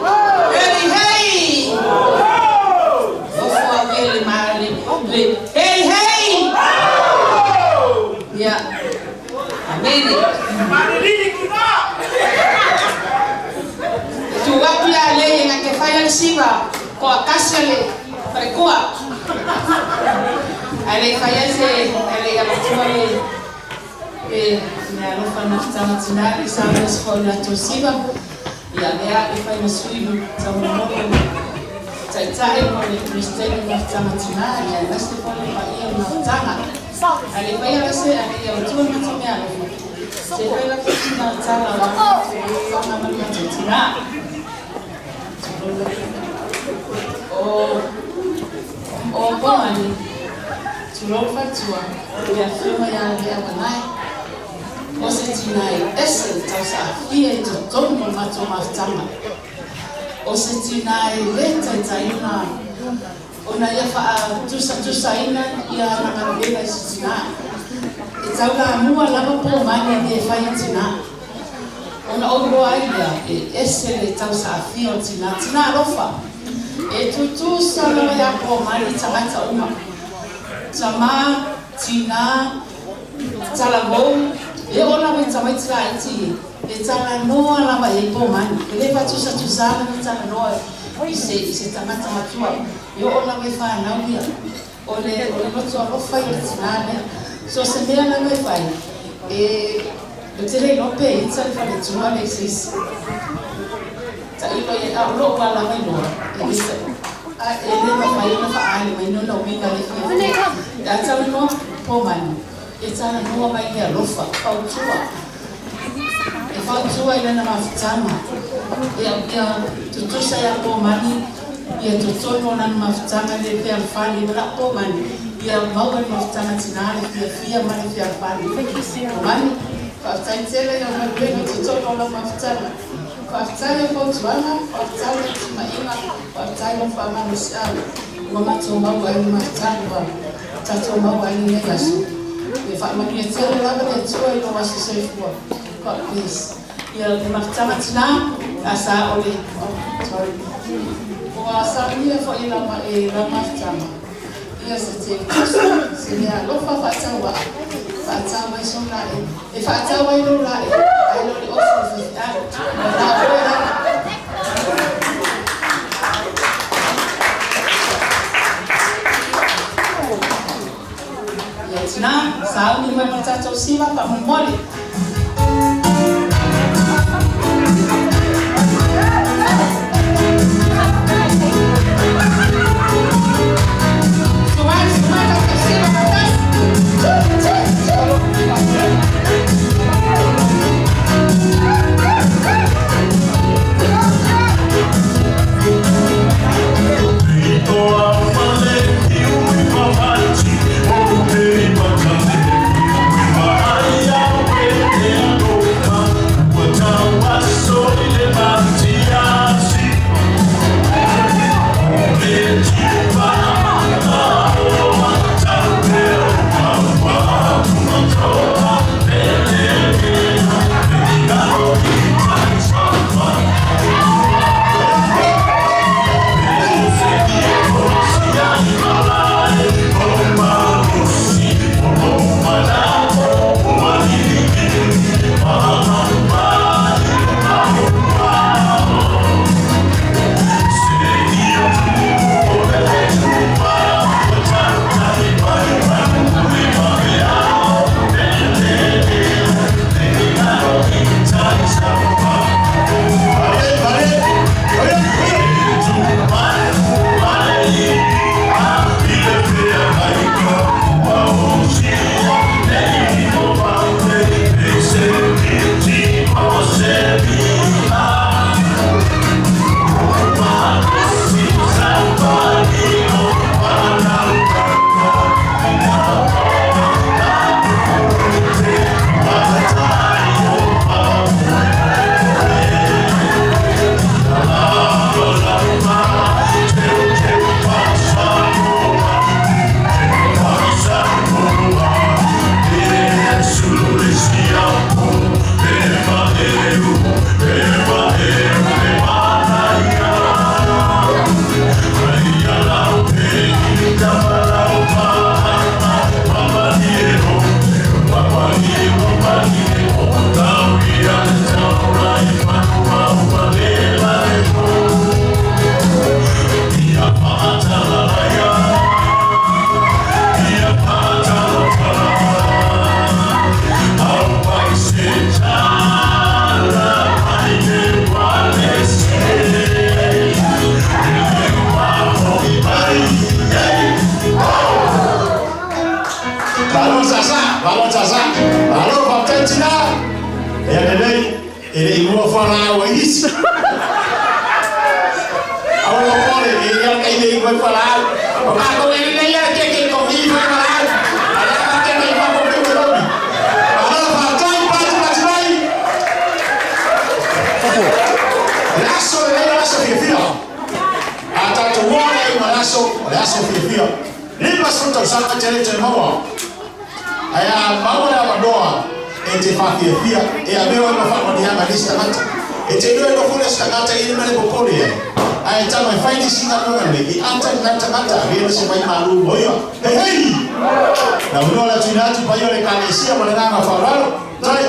G: Hey, hey! Ofo ave le male. Le, hey, hey! Ia. Amene. Tu atu ia le nga ke fai le siva ko akasi le farekoa. Ale fai se ale ya matua le e me alofa na fitanga tinali sa me se la tosiva ia lea e fai ma sui tau mo taitai mo le kristene na fitanga tinali ia na se fo le paia na fitanga ale fai ala se ale ia utua na to me alofa se fai la fitanga tala wa fitanga ma le tina o o pomani tulou fatua ia afioga ia lea malae o se tina e ese le tausaafia i totonu o le matou mafutaga o se tina e lē taitaiina ona ia faatusatusaina ia ana galuega i se tinā e taulamua lava po mani e fai i tinā ona ou iloa ai lea e ese le tausaafia o tinā tinā alofa e tutusa lava iā po mani tagata uma tamā tinā talavou e o lava i tamaiti laiti e talanoa lava i po mani e lē faatusatusa na talanoa i se i se tagata matua e oo lava i fanau ia o le o le loto alofa i o le tinā lea so se mea lava e fai e o te le iloa pe ita le faletua le i se isi tailo ia o lou alava iloa e le a e le mafai ona faaali mai nona uiga le fiafia a talanoa po mani e talanoa mai le alofa fautua e fautua i lana mafutaga ia ia tutusa ia po mani ia totonu o lana mafutaga le fealofani ma la'u po mani ia maua le mafutaga tinā le fiafia ma le fealofani po mani faafetai tele ia galuega totonu o lau mafutaga faafetai o fautuaga faafetai o timaiga faafetai lau faamalosiau ua matou maua ai le mafutaga ua tatou maua ai lenei aso e faamanuia tele lava le Atua i lou aso soifua. God bless. Ia le mafutaga tinā asa o le oh, sorry. Ua saunia fo'i lau e lau mafutaga ia se teutusa se mea alofa faatauaa faatau ai sou laʻi e faatau ai lou laʻi ai lo le ofu o faifeau o la'u foi lava. Ia tinā, sauni mai ma le tatou siva faamolemole. Sumai, sumai tatou siva faatasi.
A: Malo sasa, malo sasa. Malo faafetai tinā. Ia lelei, e le i mua fualaau ai isi. Aua le popole, e i ai le taimi e inu ai fualaau. O matou e lelei lava le keke i togi fai fualaau. A o lea matou te aumai i fafo pei ua lomi. Malo faafetai, pati pati mai. Le aso lenei o le aso fiafia. A tatou o ai ma le aso, o le aso fiafia. 50 tausaga e te le toe maua. Ae a maua le avanoa e te faafiafia, e avea oe ma faamanuiaga i nisi tagata. E te iloa e nofo le isi tagata i le mea le popole ai, ae tama e fai nisi galuega lelei, e ata i lena tagata, avea le se vai malu mo ia. Hei hei! Na unoa le tuuina atu paia o le Ekalesia ma le agaga faaaloalo. Tai!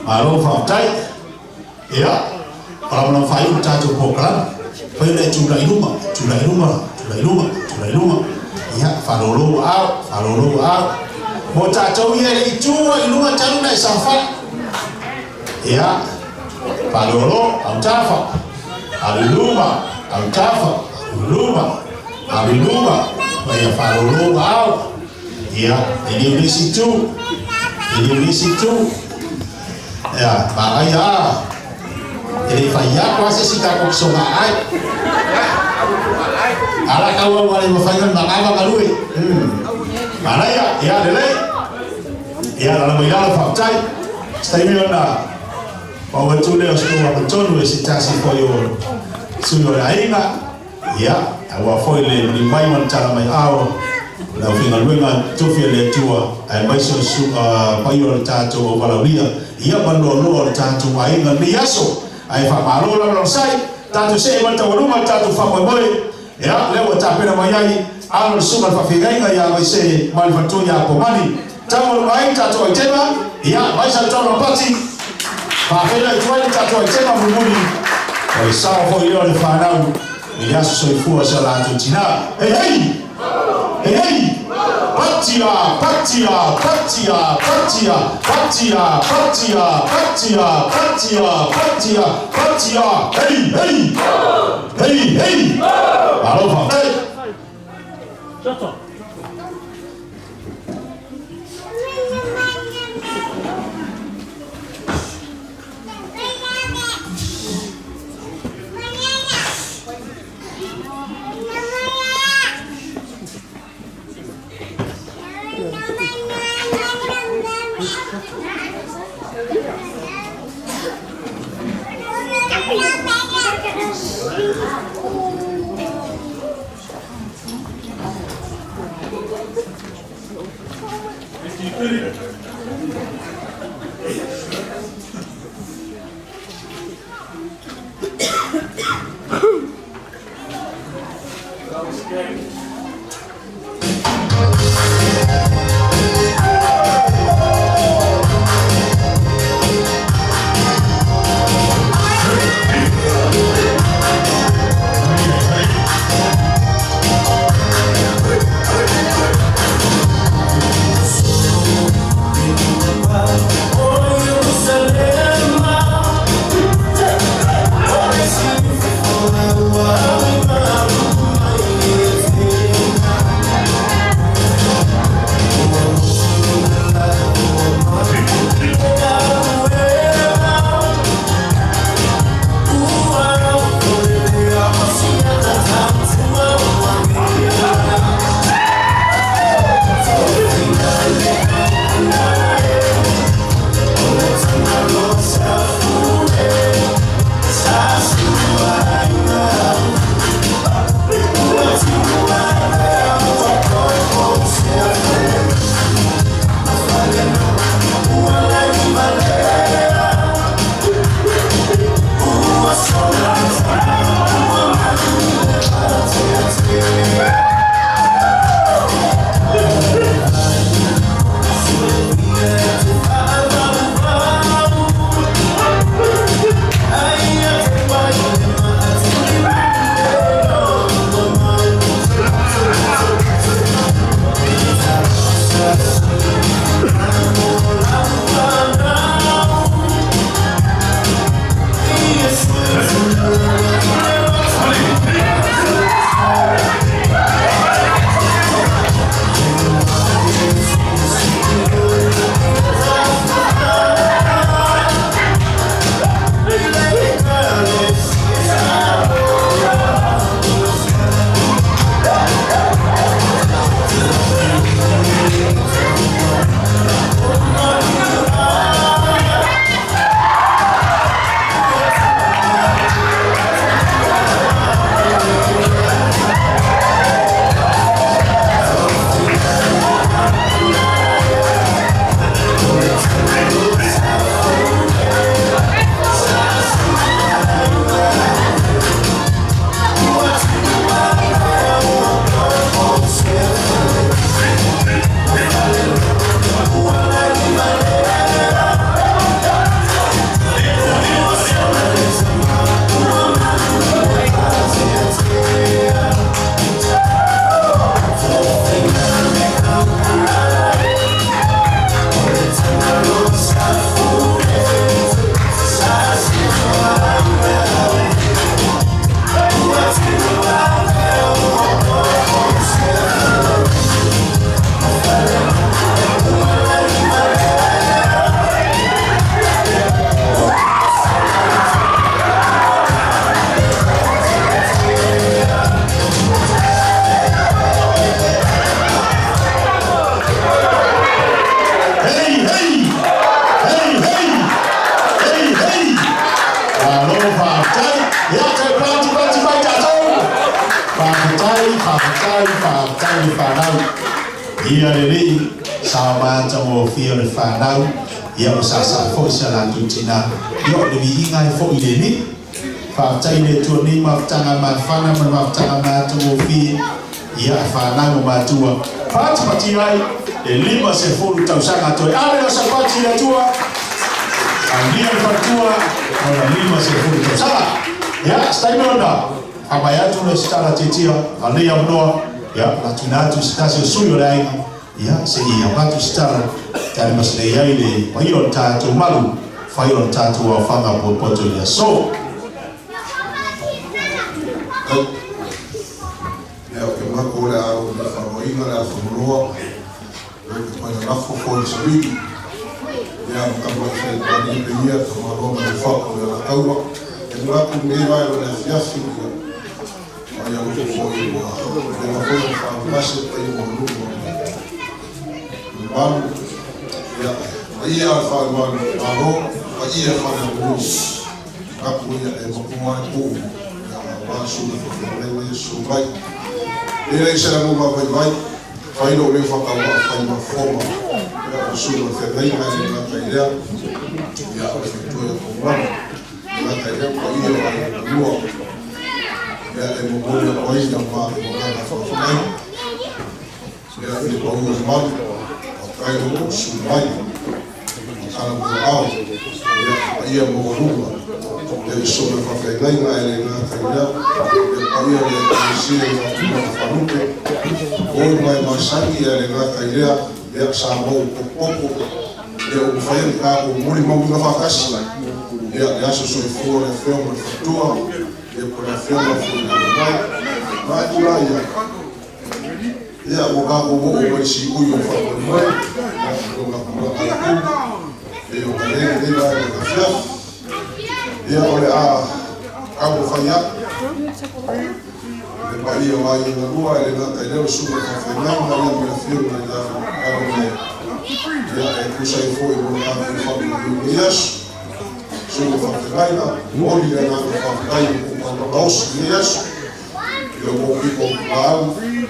A: Malo faafetai. Ia, o lava na faaiu le tatou polokalame. Fai ona e tulai i luma, tulai i luma, tulai i luma, tulai i luma. Ia, faalolo aao, faalolo aao. Mo tatou ia e le i tu ai i luga talu na e saofai. Ia, faalolo, autafa, alu i luma, autafa, alu i luma, alu i luma. Ia, faalolo aao. Ia, e le o le isi itu, e le o le isi itu. Ia, manaia lava. E le fai atu lava se isi tatou soga ai. Ala kau au ale mafai ona manava galue. Manaia, ia lelei. Ia, lala mai lalo faafetai. Se taimi ona pau atu lea o se tou agatonu e se tasi foi o sui o le aiga. Ia, aua foi le maliu mai ma le tala mai ao le aufaigaluega tofi a le Atua, aemaise o le susuga paia o le tatou auvalaulia, ia ma le loaloa o le tatou aiga i lenei aso. Ae faamalo lava lava sai, tatou see mai le taualuga le tatou faamoemoe, ia, lea ua tapena mai ai alo le susuga le faafeagaiga ia Vaise ma le faletua ia Komani. Taualuga ai le tatou aitema, ia, mai sa le taulaga pati, faafeiloai atu ai le tatou aitema mulimuli, o le sao foi lea o le fanau i le aso soifua o si a latou tinā. Hei hei! Hei hei! Pati a, pati a, pati a, pati a, pati a, pati a, pati a, pati a, pati a, pati a, hei hei! Hei hei! Malo faafetai! Faafetai le fanau. Ia lelei sa matagofie o le fanau, ia ua saasaa foi sa latou tinā. Ia o le viiga ai foi le Alii. Faafetai i le Atua nei mafutaga mafana ma le mafutaga matagofie, ia fanau ma matua patipatia ai le 50 tausaga toe ave lau salapati i le Atua. Aulia le faletua ona 50 tausaga. Ia, se taimi ona faamai atu le se tala tiatia a lenei avanoa, ia, na tuuina atu se tasi o sui o le aiga, ia, se i avatu se tala, talimasilei ai le paia o le tatou malu, fai o le tatou aofaga potopoto i le aso.
D: Ia, ou te manatu o le a ou faaluaina le afamaloa, ou te toe lalafo foi i savili. Ia, ma tamai fai palie pe ia, tamaloa ma le fao o le alataua. E manatu lenei vaega o le afiafi, ia, ai alofa foi ua leva foi ona faalupase paia maualuga o le mamalu. Ia, paia o le faamalu Malo, paia faale-atunuu. Manatu ia e matua ai puu, ia, aua susuga faafeagaiga ia susu mai. E leai se lagona vaivai, fai lou leo faatauvaa fai ma foma, ia, o le susuga i le feagaiga e le gata i lea, ia, o le faletua ia Taumanu. E le gata i lea, paia o aiga kalua, ia, e momoli atu ai la matou agaga faafetai, ia, i le pau o le malu, faafetai lo outou susu mai, matala muaao, ia, paia maualuga, ia, i susuga i faafeagaiga e le gata i lea, ia, paia o le Ekalesia i Tulaga Faalupe, o ma e masani, ia, e le gata i lea, ia, sa mau potopoto, ia, ua mafai ona tatou molimauina faatasi, ia, le aso soifua o le Afioga i le Faletua, ia, po o le Afioga foi i le Mai. Manatu la ia, ia, ua tatou oo mai i le siui o le faamoemoe, ia, i lona tulaga autu, pei ona i ai lenei vaega o le afiafi. Ia, o le a taumafai atu le paia o aiga galua e le gata i lea o le susuga i le faafeagaiga, ia, ma le afioga ia Arone, ia, e tusa ai foi mo le tatou faamanuiaina i lenei aso. Susuga i le faafeagaiga, momoli le agaga faafetai i le tou taulaga osi i lenei aso, i lo outou pito laau,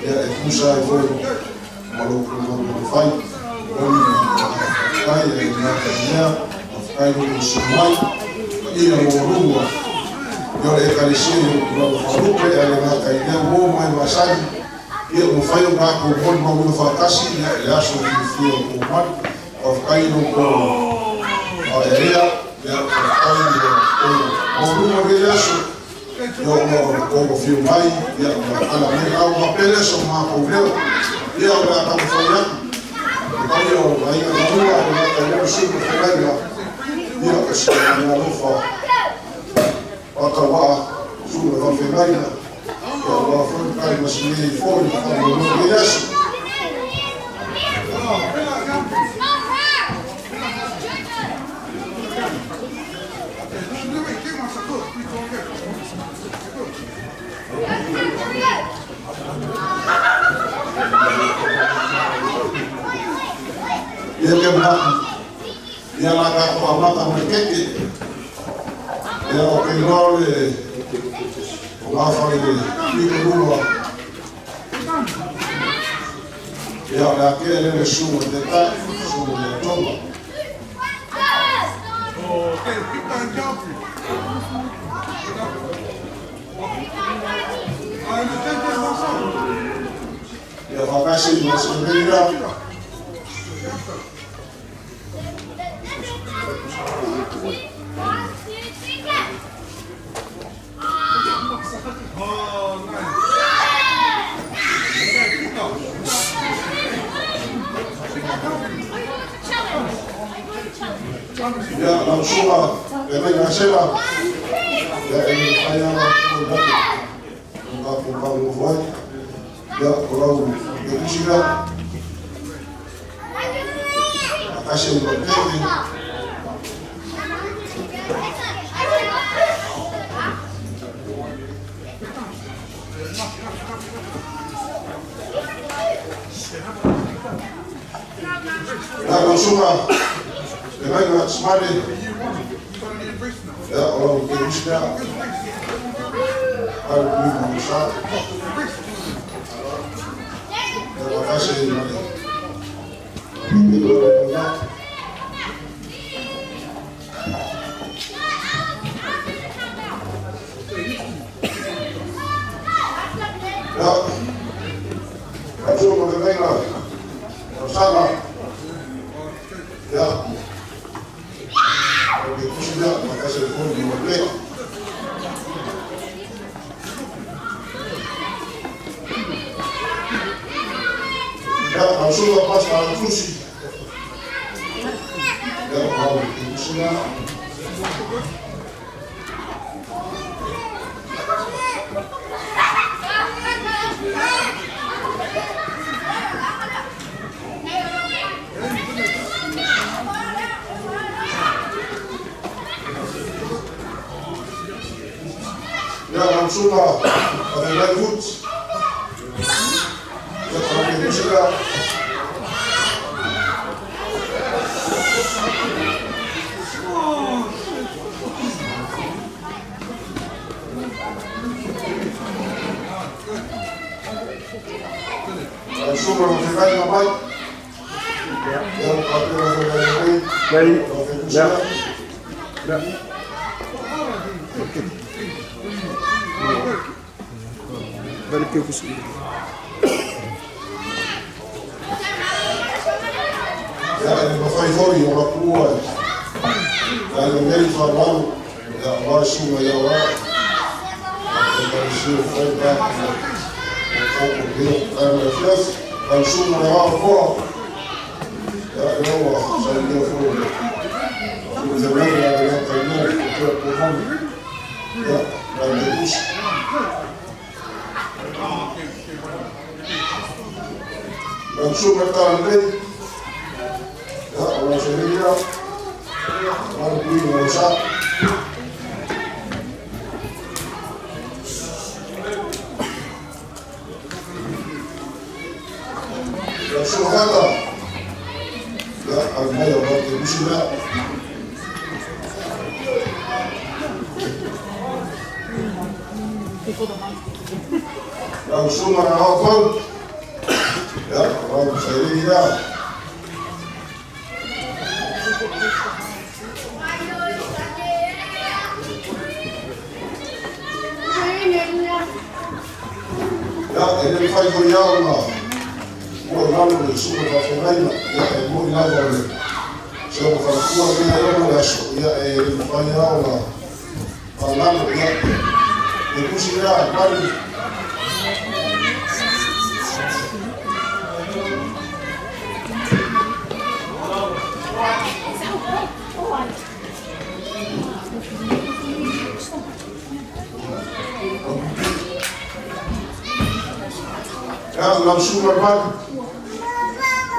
D: ia, e tusa ai foi ma lo outou galuega fai. Momoli le agaga faafetai, e le gata i lea, faafetai lo outou susu mai, paia maualuga, ia, o le Ekalesia i ona tulaga faalupe, ae le gata i lea, uo ma e masani, ia, ua mafai ona tatou molimauina faatasi, ia, i le aso fiafia o tou mai. Faafetai i lo outou aeaea, ia, faafetai i lo outou maualuga o lenei aso, ia, ona o le tou afio mai, ia, ma tala mai au faapea lea so matou leo. Ia, o le a taumafai atu le paia o aiga galua, e le gata i lea o susuga i feagaiga, ia, o si alofa faatauvaa susuga i faafeagaiga, ia, aua foi le talimasimea ai foi le faamoemoe o lenei aso. Ia ke manatu, ia la tatou amata ma le keke. Ia o ke iloa o le o gafa i le pito lua. Ia o le a tea lea le susuga i le taitai, susuga i le Tonga. Ia faatasi ma se lea. Ia, lau susuga e mai Gasela, ia e mafai lava ona atu o tatou faalogofo ai. Ia, o lau kerusi lea. Faatasi ai ma le keke. Ia, lau susuga e mai Gasamane, ia, o lau kerusi lea. 85 tausaga.
C: fase ma le le le. Ya, atu ma le venga sala. Ya, o ke kusina ma fase fo ni ma le. Ya, au suka pasta ala tusi. Ya, au ke kusina. Ya, au suka a le vut. Ya, au ke kusina. Au suka o te vai na mai. Ya, o ka te o te vai mai. Au ke kusina. Ya, e mawhai foi o la pua. Ya, e meri whamaru. Ya, wa sunga ia wa. E ka si o whai ba. O koko heo. Ka me fias. Ka sunga le wā koa. Ya, e oa, sa i leo foi. O te meri a le ka ino, o te po honi. Ya, ka te usi. Ka sunga ka lei. Ya, o la seria. Wa le pui o sa. Ya, sunga kata. Ya, al mai o te usi la. Ya, o sunga na hao pau. Ya, o seria. Ya, e le whai hoi au ngā. Mo e lalo le sunga ka whengaina. Ya, e mo i lava le. Se o whakua mea e ono le aso. Ya, e le whai au ngā. Whalalo, ya. E kusi rea, mari. Ya, lau sunga mari.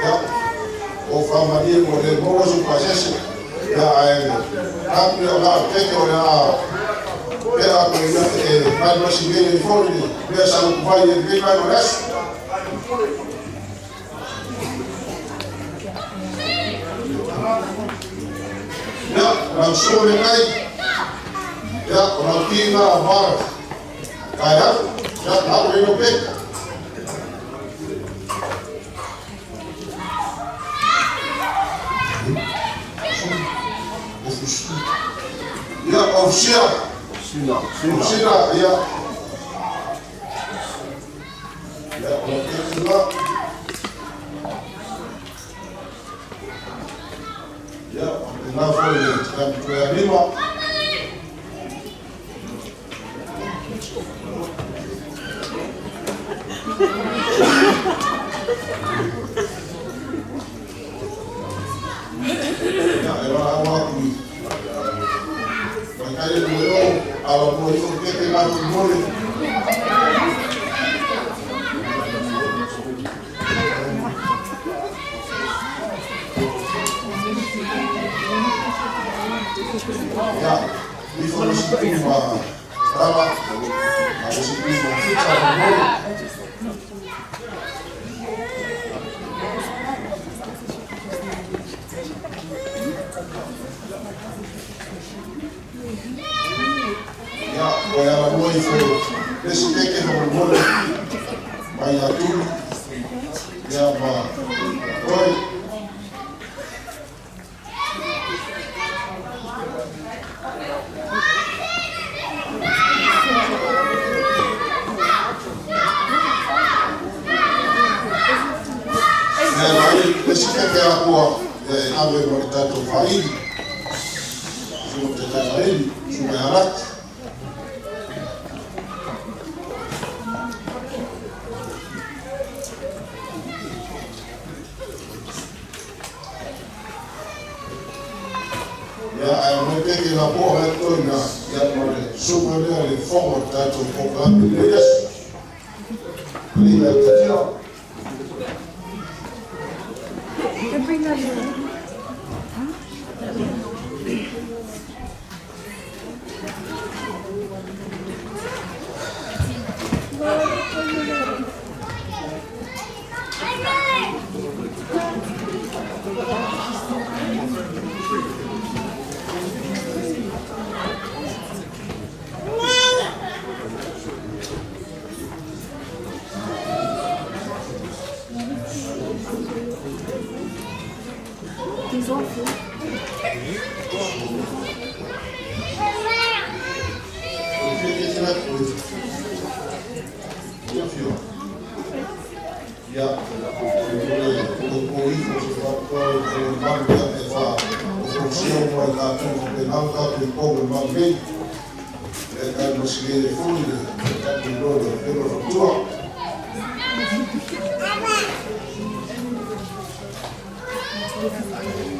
C: Ya, o whamarie mo le mo su pasese. Ya, e kapi o la teke o le a. Pe a ko ia e mai no si vele fori ni. Pe sa ku vai e pe mai no aso. Ya, lau sunga le kai. Ya, o lau tinga a mara. Kai a, ya, lau le no pe. Ya, ofisia. Ofisia, ya. Ya, o te Ya, e nā foi le te kampu a lima. Ya, e wā awa kui. Mai kai le mo eo, ala mo ifo ke te ngā tu mole. Ya, ifo no si tu ma rala, a o si tu ma fita mo mole. Ya, o e ala mo ifo, le si keke mo mole, mai a tulu.
D: Ia ma oi. Ia mai le si keke a kua e ave mo le tatou faili. Suka te tai faili, suka e halaki. Ia ae mo keke la po he toina ia mo le suka lea le fongo le tatou polokalame i lenei aso. Alii le tatio. Ia, o le po ifo se faatoa o le malu ia e wha o fosio mo i tātou o pe nau tātou i pō me malu nei. E kai mo si le fuli le tātou loa le pelo fatua.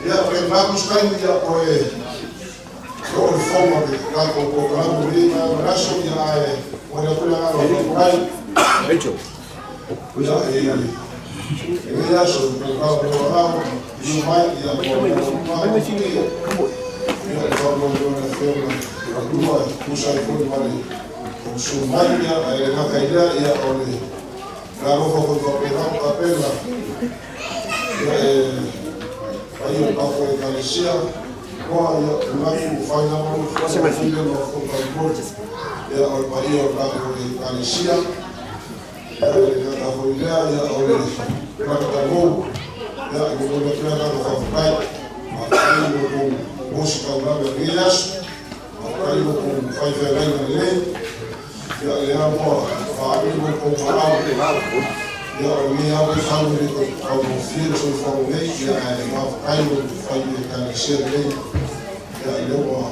D: Ia, o le maku skai ia o e o le foma le tātou po kalamu ni ma raso ia e o le kula ngā o kurai.
H: Rachel.
D: Ia e e ia so ko ka mo rao i mai ia ko mo ia ko mo mo na fema ia lua kusa i fuli male o su mai ia e ka kaila ia o le la rofa ko ko pe rao ka pela ia e ai o ka ko e kalesia koa ia unatu whai na mo fili mo ko ka mo ia o le paia o ka ko e kalesia ia le ka hoilea ia o le ka mo ia e mo le ka ka whai a kai mo ko mosi ka ulawe a rias a kai mo ko whai whai na le ia le a mo whaari mo ko whaau ia o ni a le whau le ko ka mo fia so whau nei ia e ma whai mo whai le ka le se le ia le o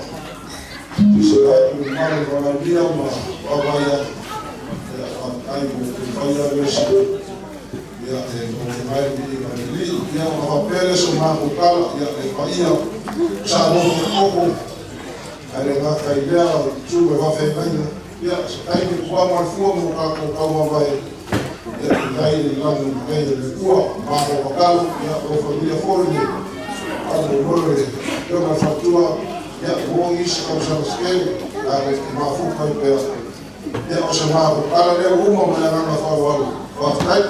D: se ai mo mare mo la via ma wa wa ia ia a kai mo whai a le se ia e mo mai ni ma li ia o ma pele so ma ko kala ia e pa ia sa mo ko ai le ngā kai lea tu e wa whai mai ia se kai ni kua ma fua mo ka ko ka mo vai ia kai le langu mai le kua ma ko kalo ia o familia fori a mo mo le ia ma fatua ia mo i se ka sa skele a le ma fu kai pe ia o se ma ko kala le uma mo le ngā fa wa wa tai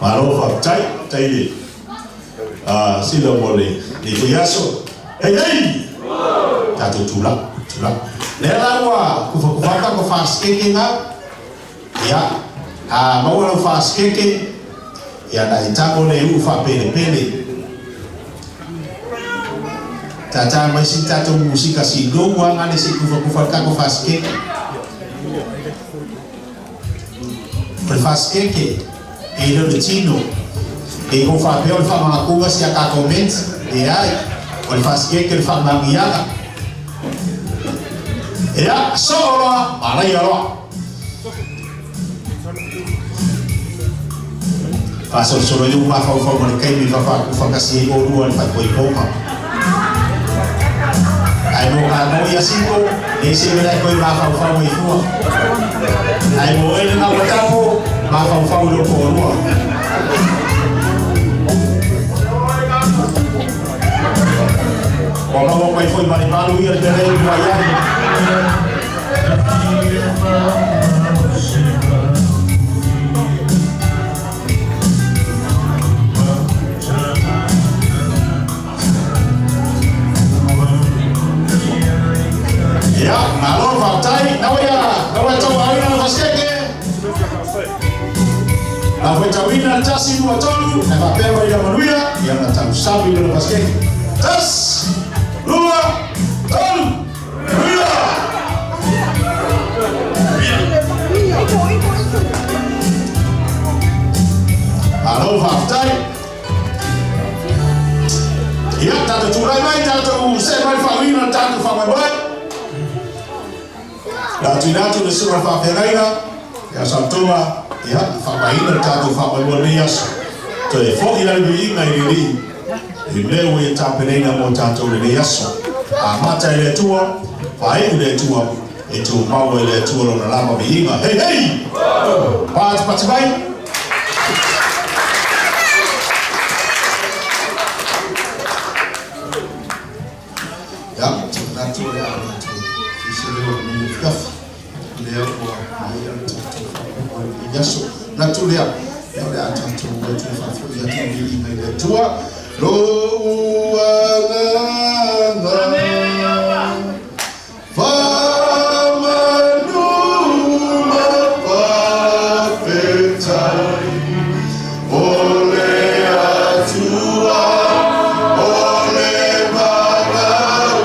A: Malo whaktai, teire. Sila mo le fuiaso. Hei hei! Tātou tula, tula. Lea la ua kufakufaka ko whaskeke ngā. Ia, a maua lau whaskeke. Ia na i tango le u whapele pele. Tata mai si tātou musika si loua ngā le si kufakufaka ko whaskeke. O le whaskeke, e le le tino. E ko whapeo le whamangakunga si a ka comment, e ai, o le whaskeke le whamangiaga. Ia, so roa, manaia roa. Whasorosoro i uma whau ma le kaimi whawhakasi e o rua le whaikoiponga. Ai mo ka mo ia siko, le se mena koe mā whau i fua. Ai mo ele ngā watapo, mā whau i roko o rua. Wa maua mai foi mari malu ia le pere i mua iai. Ia, malo whātai, nawa ia, nawa tau aina na whaskeke. La faitauina le 1, 2, 3, e faapea mai le manuia, ia na tausami lona pasikeke. 1, 2, 3, manuia! Malo faafetai. Ia, tatou tulai mai, tatou see mai le faauiina o le tatou faamoemoe. La tuina atu le susuga i le faafeagaiga ia Saotoga, ia, e faamaina le tatou faamoemoe i lenei aso. Toe foi la le viiga i le Alii i mea ua ia tapenaina mo tatou i lenei aso. Amata e le Atua, faaiu i le Atua, e tumau ai le Atua Lona lava viiga. Hei hei! Patipati mai!
C: Ia, ou te manatu o le a matou fai se leo i lenei afiafi, lea ua maea le tatou faamoemoe i lenei aso. Manatu lea, ia o le a tatou o atu e faafoi atu le viiga i le Atua. Lou agaga faamanu ma faafetai, o le Atua o le vagau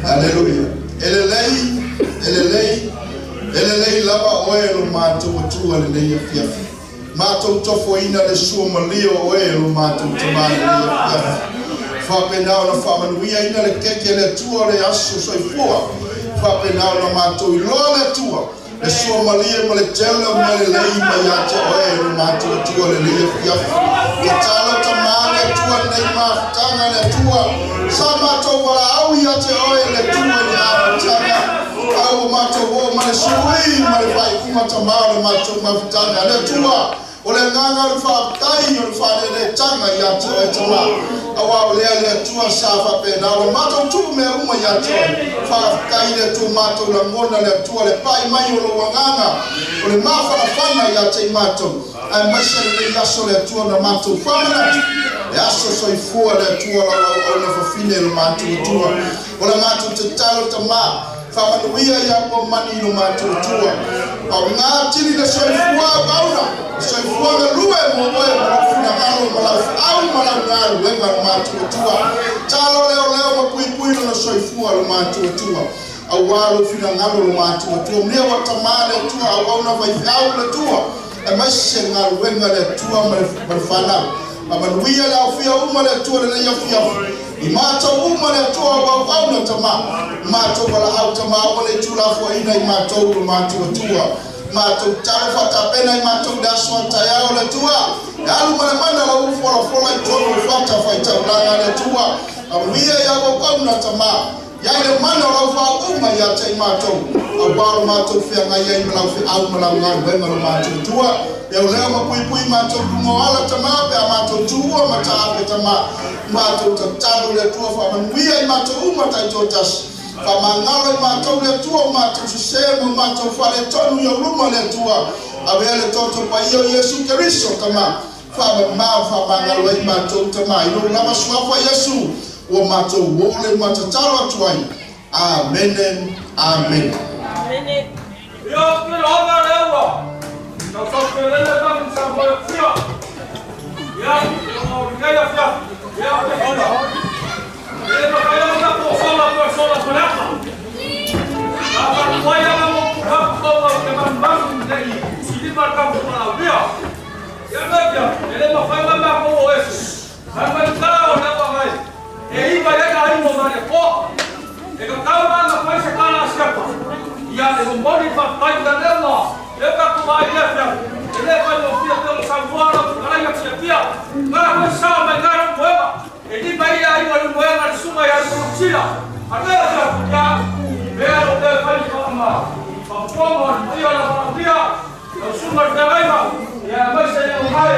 C: Aleluia. E lelei, e lelei, e lelei lava oe e lo matou Atua i lenei afiafi. Matou tofoina le sua malie o oe e lo matou Tama i lenei afiafi. Faapena ona faamanuiaina le keke a le Atua o le aso soifua. Faapena ona matou iloa le Atua, le sua malie ma le tele o mea lelei mai ia te oe e lo matou Atua i lenei afiafi. Tatalo Tama le Atua lenei mafutaga le Atua. Sa matou valaau ia te oe le Atua i le amataga. A ua matou oo ma le sui ma le faaiuga Tama o le matou mafutaga le Atua. O le agaga o le faafetai o le faaleleetaga ia te oe Tama, aua o lea le Atua sa faapena ona matou tuu mea uma ia te oe. Faafetai le Atua matou lagona le Atua le pai mai o lou agaga o le mafanafana ia te i matou, aemaise lenei aso le Atua na matou faamanatu le aso soifua le Atua lau auauna fafine lo matou Atua. O le matou tatalo Tama, Faamanuia ia Puamani i lo matou Atua. Paoga tili le soifua auauna, le soifua galue mo oe ma lou finagalo ma lau feau ma lau galuega lo matou Atua. Talo leoleo ma puipui lona soifua lo matou Atua. Aua lou finagalo lo matou Atua. Mea ua tama le Atua auauna faifeau le Atua. Aemaise le galuega le Atua ma le fanau. Faamanuia le aofia uma le Atua lenei afiafi. I matou uma le Atua o auauna tama. Matou valaau tama ua le tulafoaina i matou lo matou Atua. Matou talo faatapena i matou le aso a taeao le Atua. E alu ma le mana lau folafola i totonu o fata faitaulaga le Atua. Faamanuia i au auauna tama. Ia i le mana o lau faauuga ia te i matou, aua lo matou feagai ai ma lau feau ma lau galuega lo matou Atua. Leoleo ma puipui matou i luga o ala tama pe a matou tuua ma taape tama. Matou tatalo i le Atua faamanuia i matou uma taitoatasi. Faamagalo i matou le Atua o matou sese ma o matou faaletonu i ou luma le Atua.
D: Avea le toto paia o Iesu Keriso, Tama, faamamā faamagalo ai matou, Tama, i lou lava suafa Iesu, ua matou o le ma tatalo atu ai. Amene, amene.
H: Ia ke lova le ua. Tau sau ke lele ka mu sa mo fia. Ia o ngai a fia. Ia o te hola. E no kai o na po sola po sola po la. A pa wai a mo ka ko o ke man man ne i. Si di mar ka mo la via. Ia me fia. Ele ma fai ma ma ko o eso. Ma ma ka o na wa ngai. E i vai ka ai mo ma ne ko. E ka kau ma na fai se kala siapa. Ia e mo moni fa fai da lema. E ka ku mai le fia. E le fai mo fia te lo sanguara ku kala ia tia tia. Ngā koe sa mai ngā ru moema. E di mai ia i waru moema le sunga ia ru tira. A le fia ia mea lo te fai fa ma. Fa pongo ia la fa fia. Lo sunga te raima. Ia mai se ia mai.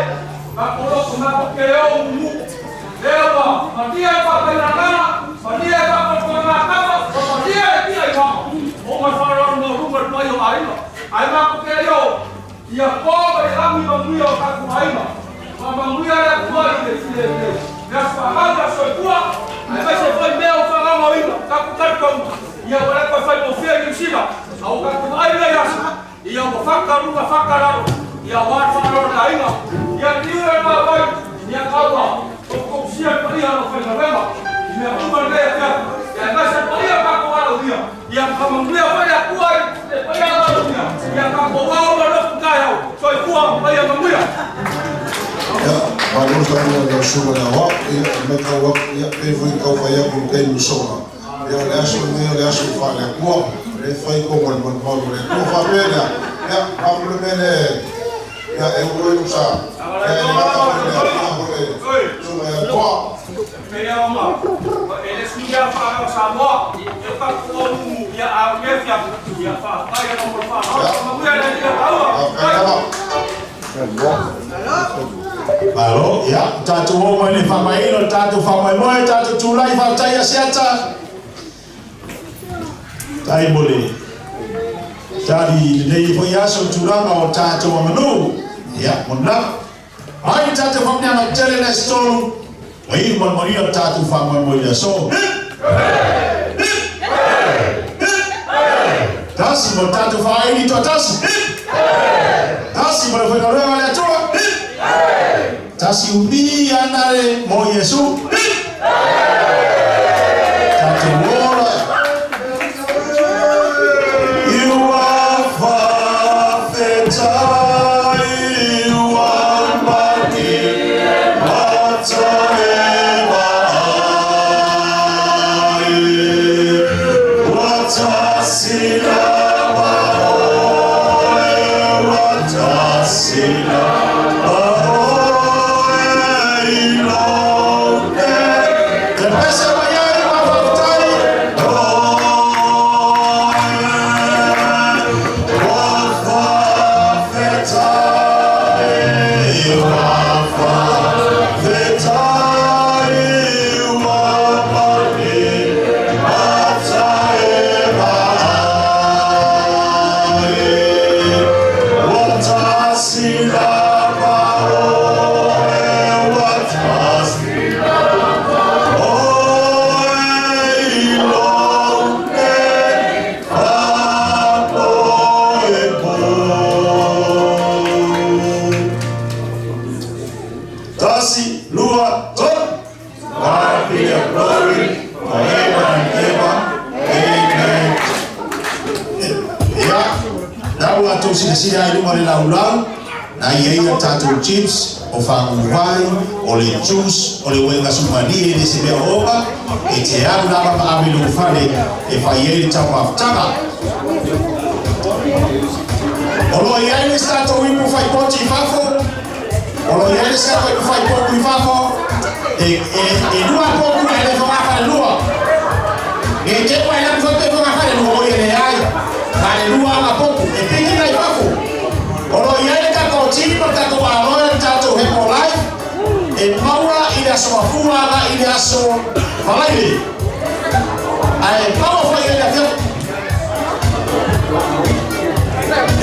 H: Ma ko lo ko ma ko ke o mu. Lewa, matia pa kai rangana, matia pa ko ngā kama, matia e tia i wama. O mai whārau ngā runga pai o aina. Ai mā ko ke reo, ia kō e rangi manguia o taku aina. Ma manguia le kua i le le le. Mea whahanga soi kua, ai mai se whai mea o whanganga o ina, taku tarikaunga. Ia wale koe whai mō whia i New au taku aina i asa. Ia o whakarunga whakararo, ia wā whārau le aina. Ia niu e ngā vai, ia kaua, o kousia paia no whainga I mea uma le fia, ia mai se paia ka ko aro ia. Ia ka manguia whai a kua i te paia aro ia. Ia ka ko wao ma lofu kai au, soi kua paia manguia.
C: Ia, malo sa mua le suga le awa, ia, me kau aku, ia, pe fui kau fai aku le kai musonga. Ia, o le aso nei, o le aso wha le akua, le fai ko mo le malu le akua wha pē lea. Ia, pamule me le, ia, e uro i sa, ia, e mata mo le akua mo le suga ia toa.
H: Pea oma, e le suia wha o Samoa, e ka ko mu ia a me fia, ia wha pai no mo wha. Manguia le ia taua.
A: Malo, ia, tātou o mai le whamaino, tātou whamaimoe, tātou tūlai whātai a siata. Tai mole. Tari nei fo ia so tūranga o tātou amanu. Ia, mona. Ai tātou whamnea tele le stolu. Wai mo maria tātou whamaimoe le so. Hip! Hip! Hip! Tasi mo tātou whaini toa tasi. Hip! Tasi mo le whaikaroa le atua. Hip! Tasi umi anare mo Yesu. Hip! Tātou ora. Iua whawhetai, iua maki, mata e maai. Watasi lava oe, watasi lava oe i lo Te pese mai ai ma whawhetai. Oe, wa whawhetai, wa whawhetai, wa maki, mata e maai. Watasi lava oe, watasi oe i lo ne faapoepo. Tasi, lua, tolu. God be the glory forever and ever. Amen. Ia, na ua tou silasila ai luma le laulau, na ia ia tātou chips, o whanguwai, o le juice, o le uenga sumani e le se mea ova, e te alu lava ma ave lo fale, e whai e le tau mafutaga. O lo i ai le sato ipu whai poti i fafo, o lo i ai le sato ipu whai poku i fafo, e lua poku e le whanga whare lua. E te ua e lapu whai pe whanga whare lua o i le ai, whare lua anga poku, e pingi na i fafo. O lo i ai le tātou tini ma tātou aloe le tātou hepo life, e maua i le aso mafua aga i le aso whalaire. Ae maua whai i le afio.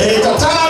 A: E tatala